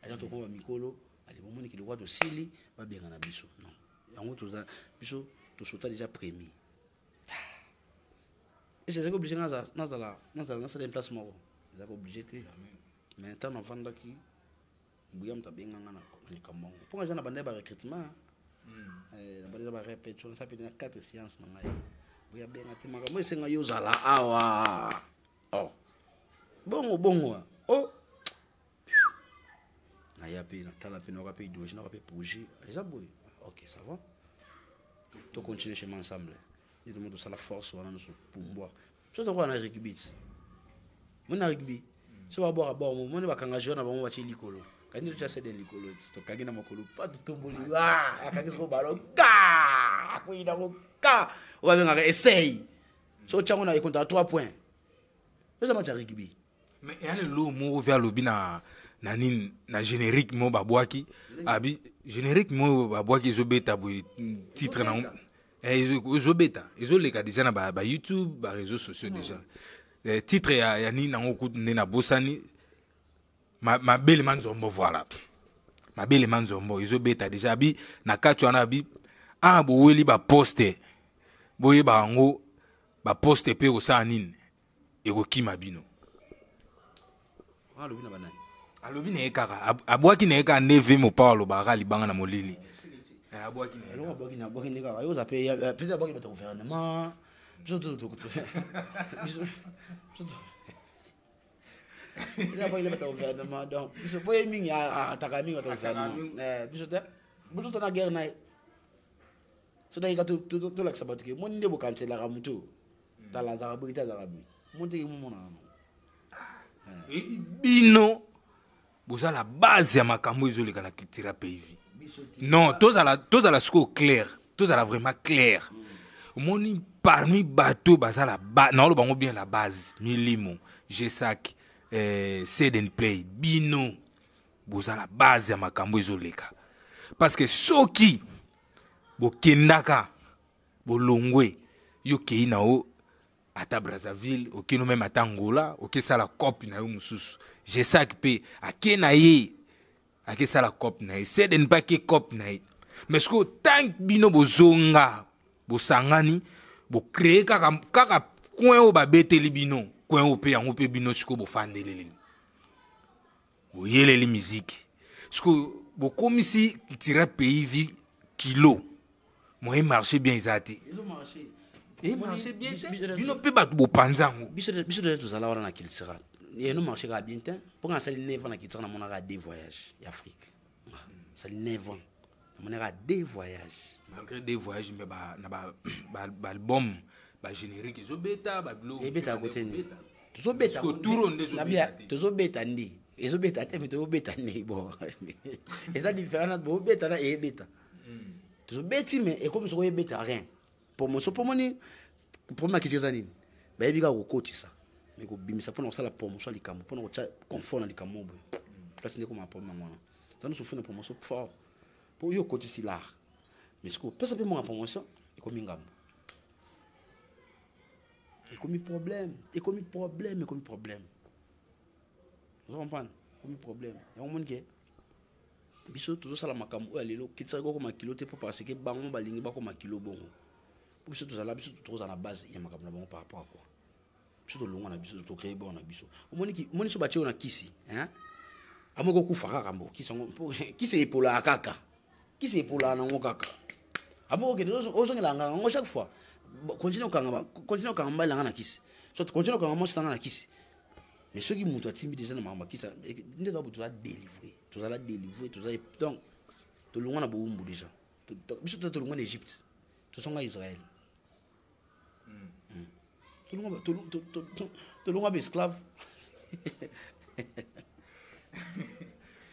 ata tokoma bamikolo. Ale, bomoni kilokwa tosili babenga na biso. Non, yango toza biso tosota déjà premier. Ese ezalaki obligé nazala nasala une place moko? Ezalaki obligé te, mais ntango navandaki buya, moto abenganga na likambo yango mpo nga eza na banda ya barecrutement, na banda ya barépétition, nasala pene na 4 séance na ngai. Boya benga te, makambo esenga yo ozala awa. Oh, bongo bongo o naya mpe natala mpe nayoka mpe idéologie, nayoka mpe projet eza boye. Ok, ça va, tocontinue chemin ensemble. Nde tomo tosala force wana nyonso pumbwa. So tokoka na rugby, moni na rugby so babwaka bor, moni bakanga joueur na bango, batie likolo, kandi nde totya sede likolo, tokangi na makolo pa, totomboli, akangi soko balo ka akwei nango ka oyo babengaka essai. So otyango na ekontaka 3 points, eza match ya rugby. Mais eya lelo moko ve alobi na nini, na générique mo babwaki, abi générique mo babwaki ezobeta boye, titre nango ezobeta, ezoleka déjà na ba YouTube, ba réseaux sociaux déjà. Titre ya nini nango kutu nde nabosani, Mabele Manzombo, voilà, Mabele Manzombo ezobeta déjà. Abi na kati wana, abi ah, boweli baposte, boyeba yango, baposte mpe kosala nini, ekokima bino. Alobi na banani? Alobi na ye kaka, abwaki na ye kaka nde ve mopao alobaka libanga na molili. Abwaki na ye. Eloko abwaki na abwaki nde kaka yoza mpe peut-être abwaki bato ya gouvernement. Biso biso eza abwaki bato ya gouvernement. Donc biso po ye mingi ataka mingi bato ya gouvernement. Biso te, biso to na guerre na ye. So tayika tolakisa bato ke moni nde bokanselaka motu, tala azalaka boye te, azalaka boye, moni teke momonaka no. Bino boza la base ya makambo ezoleka na Cultura Pays Vie. Non, tozala sikoyo clair, tozala vraiment clair. Omoni, parmi bato baza la naoloba bango bien, la base milimo Gesac, Seden Play, bino boza la base ya makambo ezoleka, parce que soki bokendaka bolongwe, yo kei na yo ata Brazzaville, okei no même ata Angola, okesala cope na yo mosusu. Gesac mpe ake na ye, akesala cope na ye, Seden mpe ake cope na ye. Mais sikoyo tant bino bozonga, bosangani, bocrée kaka kaka coin oyo babeteli bino, coin oyo mpe yango mpe bino sikoyo bofandeleli, boyeleli miziki, sikoyo bokomisi Cultura Pays Vie kilo, moyen marché bien eza te, emarché bien te, bino mpe bato bopanza yango. Biso deja tozala wana na Cultura, eno marché kaka bien te. Mpo nga nasali 9 ans na Cultura, namonaka deux voyages ya Afrique. Nasali 9 ans, namonaka deux voyages. Malgré deux voyages, mais na baalbum, bagénérique ezobeta, babiloko. Ebetaka kote nini? Tozobeta tozobeta nde ezobeta te, mais tozobeta nde bon, eza différent na bobeta na eyebeta. Tozobeti, mais ekomi soko oyebeta rien promotion. Mpo moni problème akiti eza nini? Bayebi kaka kokotisa, mais kobimisa mpona kosala promotion ya likambo, mpona kotia confort na likambo boye, place nde ekoma problème yango wana. Toza nyonso na promotion fort mpo yo okotisi l'art, mais sikoyo pesa mpe monga promotion, ekomi ngambo, ekomi problème, ekomi problème, ekomi problème. Ozo comprendre? Ekomi problème yango. Moni ke biso tozosala makambo oyo ya lelo, kitisaka kokoma kilo te, mpo parce que bango balingi bakoma kilo bongo. Mpo biso tozala, biso tokozala na base ya makambo na bango par rapport à quoi? Biso tolongwa na biso, tocrée bon na biso. Omoni so batie oyo na kisi, amoki kokufa kaka mbo kisi yango, mpo kisi epolaka kaka, kisi epolaka nango kaka. Amoki okende ozongela nganga yango chaque fois, continue okanga, continue okanga mobali nanga na kisi, soit continue okanga mwasi nanga na kisi. Mais soki moto atimbi déjà na makambo ya kisi nde toza, toza délivré, tozala délivré, toza donc tolongwa na bowumbu déjà. Biso toza tolongwa na Égypte. Tozonga Israël. Tolongwa baesclave.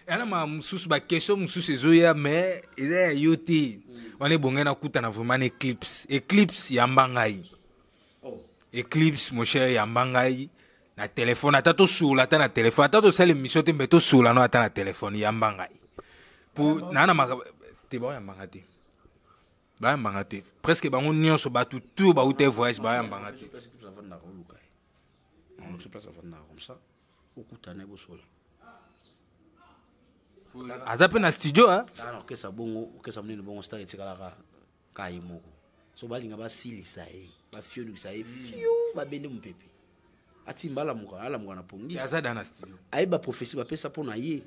Yana ma mosusu, baquestion mosusu ezoya, mais eza ya yo te. Wana ebongai nakutana vraiment na Eclipse. Eclipse, yamba ngai. Oh. Eclipse, mon cher, yamba ngai na telefone, ata tosola ata na telefone, ata tosala émission te, mais tosola no ata na telefone. Yamba ngai po naa na makambo te. Baoyambanga te, bayambanga te. Presque bango nyonso, bato tout bauta voyage, bayambanga te. Place Eclipse avandaka, oluka ye so place avandaka, comme ça okutana ye, bosola. Aza mpe na studio, ah? Tala na orchestre bongo, orchestre monene bongo, star etikalaka ka ye moko. So balinga basilisa ye, bafionukisa ye fiu, babende mopepe, atimba, alamuka, alamuka na pongi. Aza da na studio. Ayebi baprophétie bapesa mpo na ye.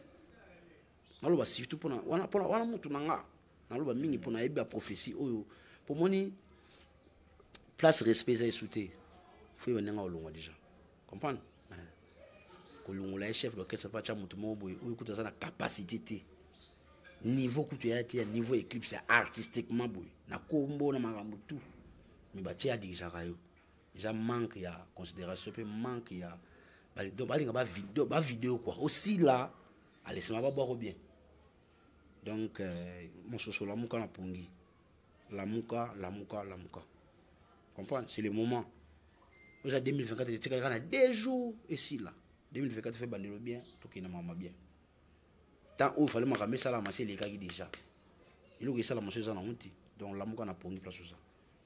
Naloba surtout mpona wana, mpona wana mutu na nga naloba mingi mpona ayebi baprophétie oyo. Po moni place respect eza esu te, fo yeba ndenge olongwa déjà, comprendre. Kolongola ye chef d'orchestre mpo atya motu moko boye oyo kutu aza na capacité te, niveau kutu ya te, ya niveau Eclipse ya artistiquement boye na kombo na makambo tout, mais batie adirigeaka yo, eza manque ya considération mpe manque ya donc balinga bavideo quoi, osila alesima babwako bien. Donc mososo, lamuka na pongi, lamuka, lamuka, lamuka, comprendre, c'est le moment. Oza 2024 etikali kaka na 2 jours, esila 2024. Fe bandelo bien, tokende makambo bien. Tant oyo fale makambo esalama se elekaki déjà, eloko esalama so eza nango te. Donc lamuka na pongi, place oza,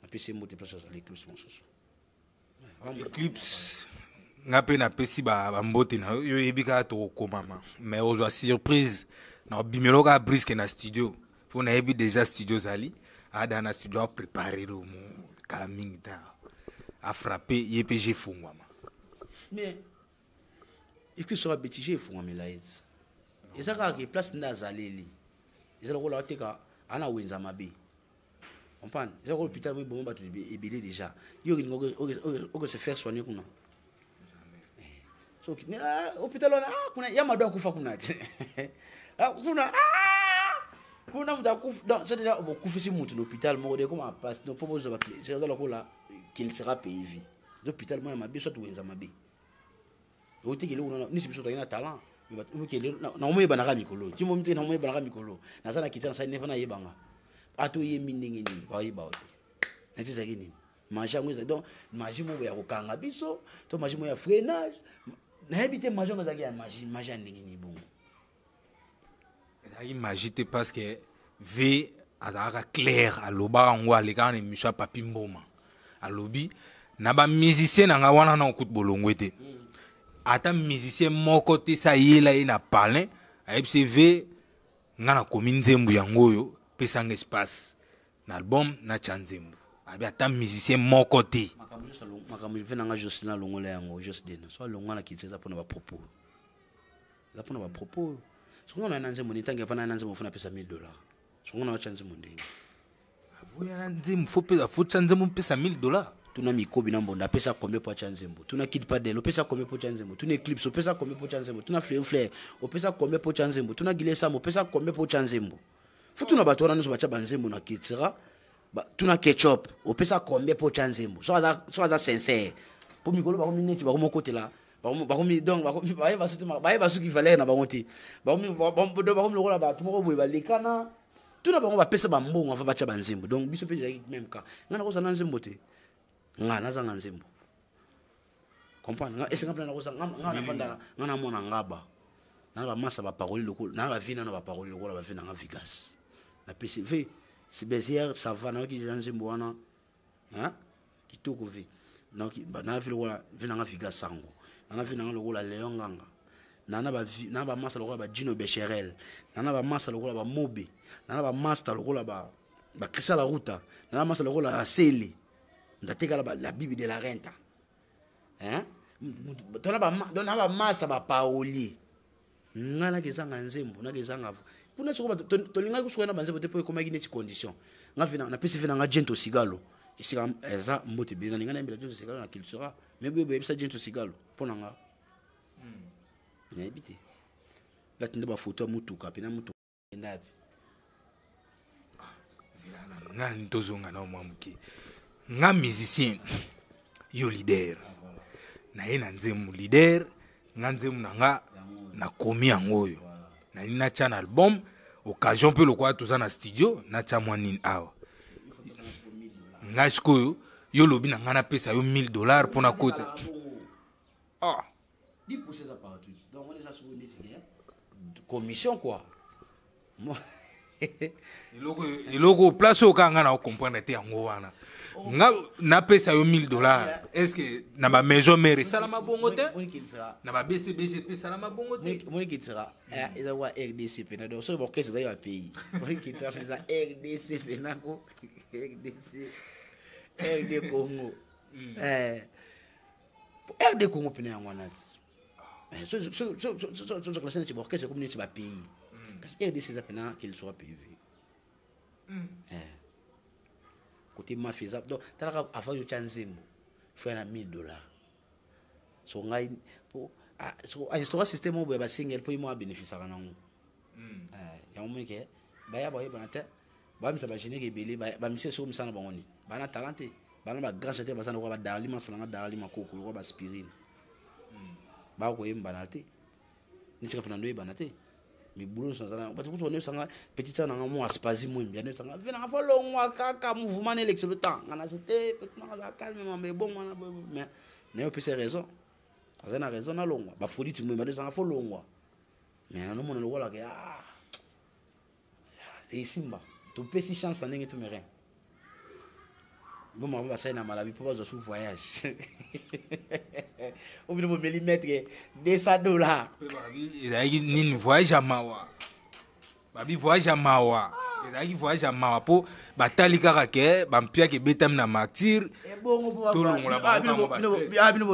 napesi ye mbote, place azala, Eclipse mosusu. Eclipse, nga mpe napesi bambote na yo. Oyebi kaka tokokomama, mais ozwa surprise na obimelo kaka briske na studio, mpo nayebi déjà studio ozali ada na studio, aprépare mo kala mingi ta afrappe ye mpe je efungwama. Mais Eclipse soki abeti, je efungwamela ye ti eza kaka ke place nde azaleli eza lokola ateka ana wenza mabe, comprendre. Eza lokola hôpital mo eboma bato ebele déjà, yo olinga oke se faire soigner kuna? So hôpital wana, kuna ya mado akufa kuna te, kuna kuna moto akufa. Donc c'est déjà bokufisi motu na hôpital moko de comme place, donc mpo bozwa eza lokola qu'il sera payé vie. Hôpital moko ya mabe, soit wenza mabe, otekele kuna nisi. Biso tozali na talent, nakomoyebanaka mikolo ti momi te, nakomoyebanaka mikolo naza na kita, nasali nefa nayebanga. Ata oyembi ndenge nini, bayeba yo te. Neti ezalaki nini, magie yango ezali donc magie moko ya kokanga biso to magie moko ya freinage, nayebi te. Magie yango ezalaki ya magie, magie ya ndenge nini bongo? Ezalaki magie te, parce que v azalaka clair, alobaka yango, alekaka na émission ya Papi Mboma, alobi na bamusicien na ngai wana na okuti bolongwe te, ata musicien moko te sa ayela ye na palin, ayebisi v nga nakomi nzembo yango oyo, pesanga espace na album natya nzembo. Abi ata musicien moko te. Makambo ve nanga Jocelyn alongola yango, Josden so alongwa na kiti, eza mpona bapropos, eza mpona bapropos. Soki nga na nzembo nini, ntango evanda na nzembo, fo napesa 1000 $. Soki nga na watya nzembo ndenge Avoya na nzembo, fo pesa, fo tya nzembo, mpesa 1000 $. Tuna Mikobi na Mbonda, apesa combien po atya nzembo? Tuna Kid Padel, opesa combien po atya nzembo? Tuna Eclipse, opesa combien po atya nzembo? Tuna Fleur Flair, opesa combien po atya nzembo? Tuna Gile Sambo, opesa combien po atya nzembo? Fo tuna bato wana nyonso batya banzembo na Ketira. Tuna Ketchup, opesa combien po otya nzembo? So aza sincère, mpo mikolo bakomi neti bakomi okotela, bakomi donc bayeba soki valeur na bango te, bakomi lokola bato moko boye balekana. Tuna bango bapesa bambongo ava batya banzembo. Donc biso mpe ezalaki même cas. Ngai nakozala na nzembo te, ngai nazanga nzembo, comprendre. Esenga mpena nakozanga, ngai nafanda, ngai namona ngaba na bamasa baparoli lokola na bavi nano baparoli lokola bavi nanga Vigas. Napesi ve Bézière, ça va, nayoki deja nzembo wana kitoko. Ve na vi lokola vi nanga Vigas sango, nana vi nanga lokola Léon Nganga, nana bamasa lokola bajino Becherel, nana bamasa lokola bamobe, nana bamaster lokola bakrista la ruta, nana masa lokola asele ndatekala la Bible de la renta, tona bamasa baparolier. Nga naki ezanga nzembo, naki ezanga kuna. Soko tolingaki kosuka na banzembo te, mpo ekomaki neti condition. Nga napesi ve nanga Gento Sigalo, esika eza mbote ebele. Nalinga nayembela Gento Sigalo na Cultura, mais boye boyebisa Gento Sigalo mpo na nga, nayebi te. Batinda bafoto ya motuka mpena, motuka enda yapi? Nga tozonga na mwa moke. Nga musicien, yo leader. Na ye na nzembo leader, nga nzembo na nga nakomi yango oyo. Nalingi natya na album, occasion mpe lokola toza na studio, natya mwa nini awa. Nga sikoyo, yo lobi na nga napesa yo 1000 $ mpo nakota. Ah. 10% eza partout. Donc on eza sikoyo neti commission quoi. Eloko place oyo kaka nga na ocomprendre te yango wana. Nga napesa yo 1000 $, est ce que na bamaison mare esalama bongo te? Na ba BCBG mpe esalama bongo te? Monikitisaka eza kwa RDC pena. Donc soki baorchestre ezali bapays, monikitisaka eza RDC pena ko RDC, RD Congo. RD Congo pena yango wana ti classe neti baorchestre ekomi neti bapays, kasi RDC eza pena qu'il soit PV côté mafia eza. Donc talaka, avant yo tya nzembo, faut ya na 1000 $. So ngai po so instaura système oyo boye, basengeli mpo ye moko abénéficiaka nango. Yango moni ke baya bayebana te, bamisa bagénérique ebele, bamisi soki mosala na bango nini. Bana talent te, bana bagrand chanteur baza lokola badarli masalanga, darli makoko, lokola baspirine, bakoyembana te nitika mpena ndo oyebana te. Mibulu nyonso naza na bato kutu banayebisanga petit sœur nanga mo Aspasi Mwembi, anayebisanga ve nanga fo longwa kaka mouvement na elekisa le temps. Nga na se te, petit nanga aza calme, mama ebongo wana, mais naye opesa raison, aza na raison, nalongwa. Bafrodite Mwembi anayebisanga fo longwa, mais nanomona lokolaka ah esimba, topesi chance na ndenge to rien. Bomaka basali na Malawi mpo bazwa su voyage obino bomeli maître 200 $. Ezalaki nini? Voyage ya mawa, babi voyage ya mawa, ezalaki voyage ya mawa mpo batali kaka ke bampiaka ebetami na Martyr. Tolongola bango. Bino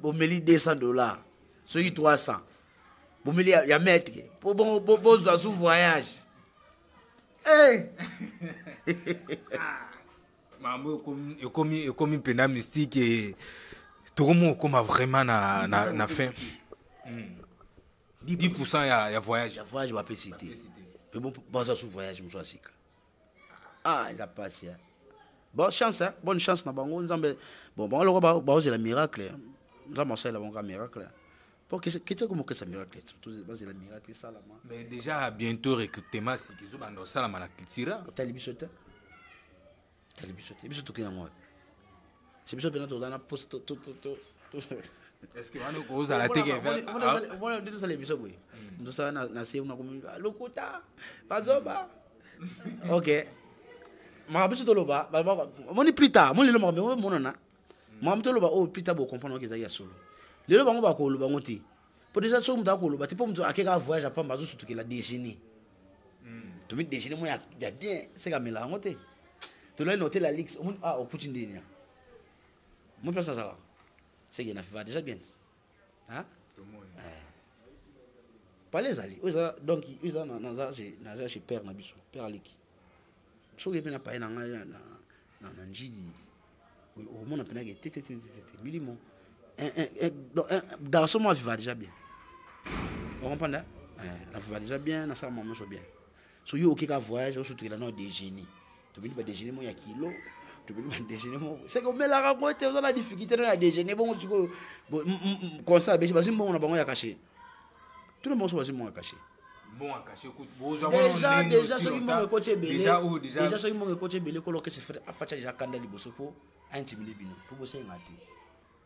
bomeli 200 $, soki 300 bomeli ya maître mpo bozwa su voyage. Hey! Mambo ekomi mpenza mystique. Tokomi okóma vraiment na fin 10% ya voyage. Ya voyage bapesi te, mpe bazwa su voyage mosu ya sika. Ah, eza pasi. Bon chance, hein? Bonne chance na bango. Nzambe, bon, bango loko baozela miracle, Nzambe asalela bango ka miracle po kete komokesa miracle, bazela miracle esalama. Mais déjà bientôt recrutement sika ezobanda osalama na Cultura. Otali biso te, otali biso te. Biso tokei yango wapi? Se biso mpena toza na posa. Est-ce que wana kozala te? Nde tosala biso boye, tosala na se nakomi lokuta, bazoba. Ok, makambo biso toloba moni plus tard, moni lelo makambo omonana, makambo toloba oyo plus tard bocomprendre oke ezali ya solo. Lelo bango bakoloba ngo te, po déjà soki moto akoloba te, mpo moto akeka voyage apamba, azosutukela déjeuner. Tomi déjeuner mo ya bien, seka amela yango te. Tolali na hotel ya luxe, omoni, ah, okuti ndeni mo place azalaka, seke na va déjà bien, hein? Pale ezali oyo eza, donc oyo eza naza chez père na biso, père aleki. Soki mpe na paye na ngai na Njili, omona mpenake te te te te te milimo garçon mo aviva déjà bien, ocomprendre, aviva déjà bien, nasala mwa nyonso bien. So yo okeka voyage, osutukela na déjeuner, tobini badéjeuner mo ya kilo, tobini badéjeuner moko, seke omelaka ngo te, oza na difficulté no ya déjeuner bongo. Sikoyo concert abesi, bazwi mbongo na bango ya cachet, tuna bango so bazwi mbongo ya cachet. Déjà soki mbongo ekoti ebele, déjà soki mbongo ekoti ebele, kolo orchestre afatya déjà kanda liboso mpo aintimide bino, mpo bosenga te.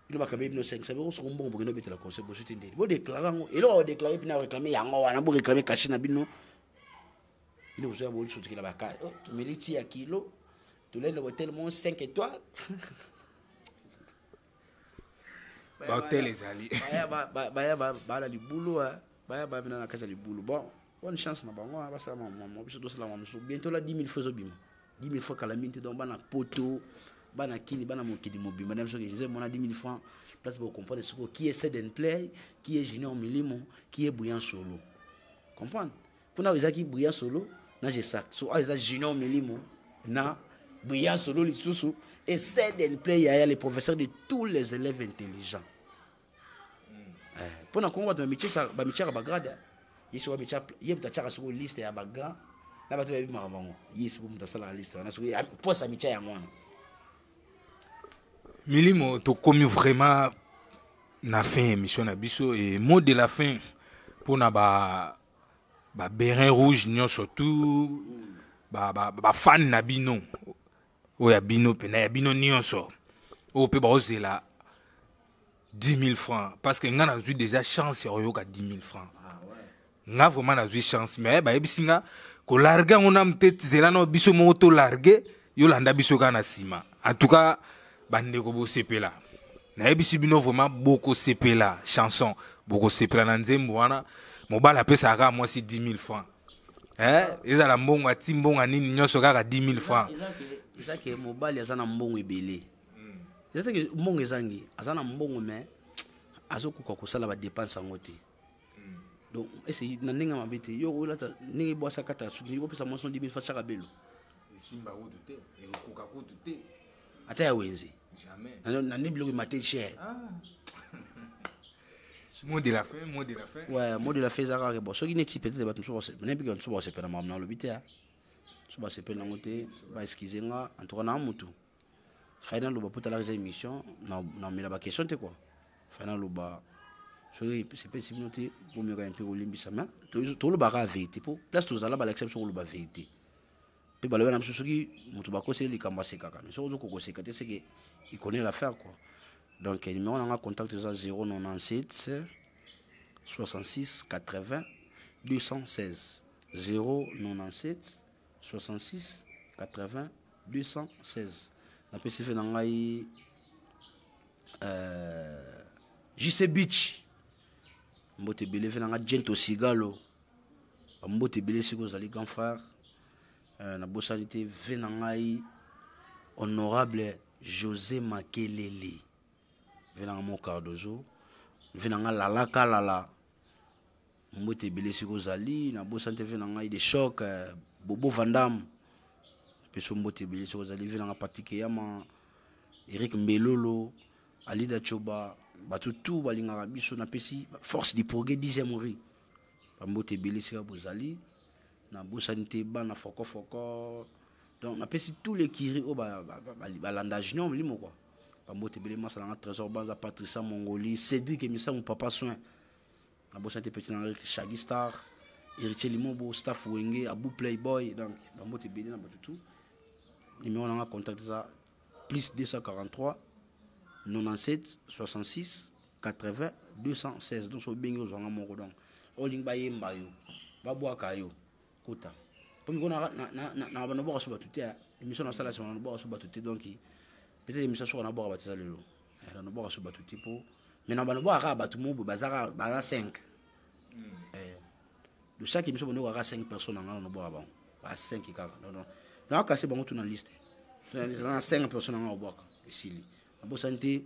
Bino bakabeli bino 500, boko soko mbongo bokende obetela concert, bozwi te. Ndeni bodéclare yango, eloko bodéclare mpina réclame yango wana, boréclame cachet na bino. Bino bozoya bolisutukela baka, tomeli ti ya kilo, tolende hotel mo 5 étoiles. Bahotel ezali. Baya bala libulu, baya babina na kati ya libulu. Bon, bonne chance na bango, basala mama biso, tosala mama mosusu. Bientôt la 10 000 fois ezobima, 10 000 fois kala mingi te. Donc bana Poto, bana Kini, bana mokili mobimba na biso, nzembo mona 10 000 francs, place bocomprendre sikoyo qui est Seden Play, qui est Junior Milimo, qui est Brillant Solo. Comprendre, kuna ezalaki Brillant Solo na Jesak, so awa eza Junior Milimo na Brillant Solo lisusu et Seden Play yaya, le professeur de tous les élèves intelligents. Mpo na Kongo, bato bamitiaka bagrade. Ye soko ye moto atiaka sikoyo liste ya bagrand. Na bato bayebi makambo yango, ye siko moto asalaka liste wana, soki posa mitya yango wana. Milimo, tokomi vraiment na fin émission na biso, et mot de la fin mpona ba béret rouge nyonso, tout bafan na bino, oyo ya bino mpena, ya bino nyonso oyo mpe baozela 10 000 francs, parce que nga nazwi déjà chance ya koyoka 10 000 francs. Nga vraiment nazwi chance, mais bayebisi nga kolarguer yango nanu te, zela na biso moko tolarguer, yolanda biso kaka na nsima. En tout cas, bandeko, bosepela, nayebisi bino vraiment, bokosepela chanson, bokosepela na nzembo wana. Mobali apesaka kaka mwasi 10 000 francs, eh? Ezala mbongo ati, mbongo nini, nyonso kaka 10 000 francs. Eza ke mobali aza na mbongo ebele, eza te ke mbongo ezangi. Aza na mbongo, mais azokoka kosala badépenses yango te. Donc ese na ndenge ya mabe te, yo olata ndenge bwasa kata suki, opesa mwasi no 10 000 francs, tiaka belo. Esimba kutu te, ekoka kutu te. Ata ya wenze. Jamais. Na nde biloko emate cher. Mot de la fin, mot de la fin. Ouais, mot de la fin eza kaka bon, soki neti peut-être bato mosusu, nayebi ke bato mosusu bakosepela makambo na alobi te, so basepeli yango te, baexcuser nga. En tout cas, naa mutu fai naloba mpo talaka eza émission, namela baquestion te quoi. Fai naloba, soki sepelisi bino te, bomeka mpe kolimbisa, mais tolobaka vérité, mpo place tozala balakisa biso koloba vérité. Mpe balobi na biso, soki moto bakoseli likambo, asekaka, mais soki ozokoka koseka te, seke il connaît l'affaire quoi. Donc numéro nanga contact eza 097 66 80 216, 097 66 80 216. Napesi fe na ngai JC Beach mbote ebele, fe na ngai Gento Sigalo bambote ebele sikoyo, ozali grand frère. Nabosani te ve na ngai honorable José Makelele, ve na ngai mo Cardozo, ve na ngai Lalaka Lala mbote ebele sikoyo ozali. Nabosani te ve na ngai de choc Bobo Vandam, peso mbote ebele sikoyo ozali, ve na ngai Patrik Eyama, Eric Mbelolo, Alida Choba, bato tu balingaka biso. Napesi Force du Progrès 10e rue bambote ebele esika bozali. Nabosani te bana fokofoko. Donc napesi tous les kiri oyo balanda Junior Molimo quoi, bambote ebele. Masala nga Trésor Banza, Patricia Mongoli, Cédric Emisango, Papa Soin. Nabosani te petit na Shagi Star, Héritier Limobo, staff Wenge, Abu Playboy. Donc bambote ebele na bato tout. Numéro nanga contact eza plus 243 97 66 80 216. Donc so obengi, ozwanga moko. Donc olingi bayemba yo, babwaka yo, kota po miko na bano bwaka so bato te. Émission nasala nsima na bwaka so bato te. Donc peut-être émission soka nabwaka bato eza lelo, na bwaka so bato te, po mais na bano bwaka kaka bato mo boye, baza baza 5. De chaque émission bondo kaka 5 personnes na nga na bwaka bango ba 5 kaka. Non, na classé bango tout na liste na 5 personnes na nga obwaka esili. Nabosani te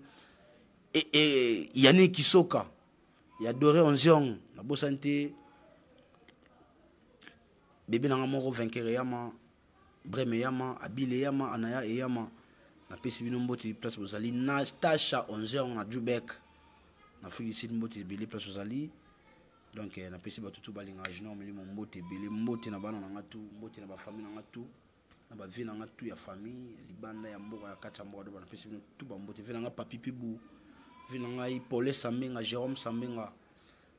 Yannick Kisoka ya Doré Onziong. Nabosani te bebe nanga moko vainqueur eyama, Breme eyama, Abile eyama, Anaya eyama. Napesi bino mbote place bozali. Na Tasha Onziong na Jubek na Afrique du Sud, mbote ebele place ozali. Donc napesi bato tu balingaka Junior Molimo mbote ebele. Mbote na bana nanga tu, mbote na bafamille nanga tu, na bavie nanga tu ya famille, libanda ya mboka, ya kati ya mboka. Do napesi bino tu bambote. Vie nanga Papi Pibu, vie na ngai Paul Sambenga, Jérôme Sambenga,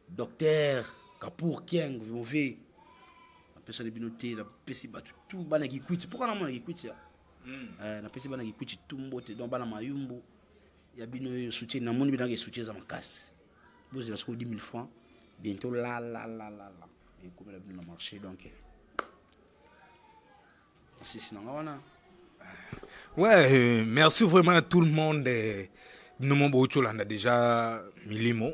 docteur Kapour Kieng move, napesani bino te. Napesi bato tu bana Kikwiti, mpoka namona Kikwiti ya napesi bana Kikwiti tu mbote. Donc bana Mayumbu ya bino oyo soutien, namoni bino nake soutien eza makasi. Bozela sikoyo 10 000 francs bientôt la la la la la ekomela bino na marché. Donc sisi nanga wana. Ouais, merci vraiment à tout le monde. Bino mo bootolanda déjà milimo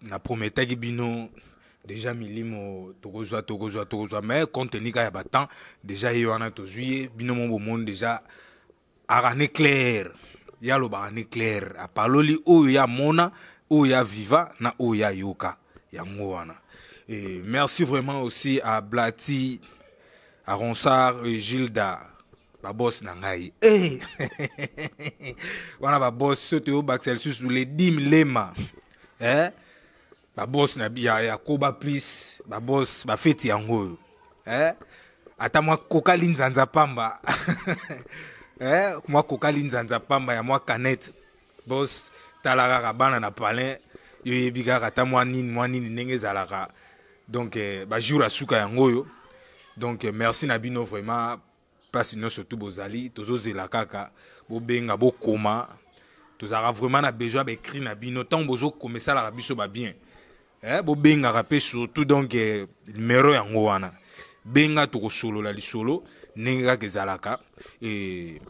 na prometaki bino déjà milimo, tokozwa, tokozwa, tokozwa, mais compte tenu kaka ya batemps, déjà ye wana tozwi ye. Bino mo bomoni déjà akane clair, ye alobaka ne clair, apaloli oyo ya mona, oyo ya viva na oyo ya yoka yango wana. Et merci vraiment aussi à Blati, à Ronsard et Gilda, baboss na ngai. Hey! Wana baboss so toyobakisa lisusu le dim lema, eh? Baboss na ya Koba Plus, baboss bafeti yango oyo, eh? Ata mwa koka linzanza pamba. Eh, mwa koka linzanza pamba ya mwa canette. Boss, tala kaka bana na palin, yo yebi kaka ata mwa nini, mwa nini ndenge ezalaka. Donc eh, ba jour ya suka yango oyo. Donc eh, merci na bino vraiment place nyonso tu bozali, tozozela kaka bobenga bokoma. Tozalaka vraiment na besoin ba écrit na bino ntango bozokoma esalaka biso ba bien. Eh, bobengaka pe surtout donc eh, numéro yango wana benga tokosolola lisolo ndenge kaka ezalaka. Et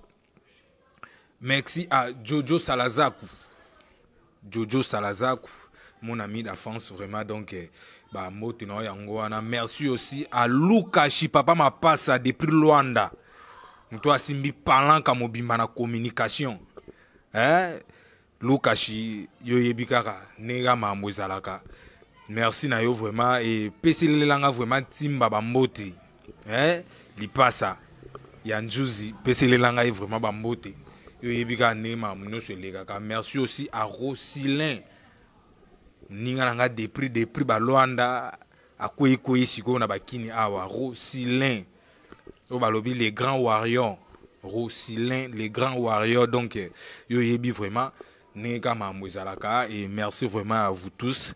merci à Jojo Salazaku, Jojo Salazaku mon ami d'enfance vraiment. Donc eh, ba mbote na yango wana. Merci aussi à Lukashi papa Mapasa depuis Luanda, moto asimbi palanka mobimba na communication. Eh, Lukashi yo yebi kaka ndenge mambo ezalaka. Merci na yo vraiment et peselelanga vraiment timba ba mbote. Eh, lipasa ya njuzi peselelanga ye vraiment ba mbote. Yo yebi kaka ndenge mambo nyonso elekaka. Merci aussi à Rosilin ninga na nga depuis depuis ba Luanda akwei kwei sikoyo na bakini awa. Rosilin oyo balobi les grands warriors, Rosilin les grands warriors. Donc yo yebi vraiment ndenge kaka mambo ezalaka. Et merci vraiment à vous tous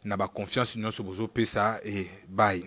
na ba confiance nyonso bozopesa. Et bye.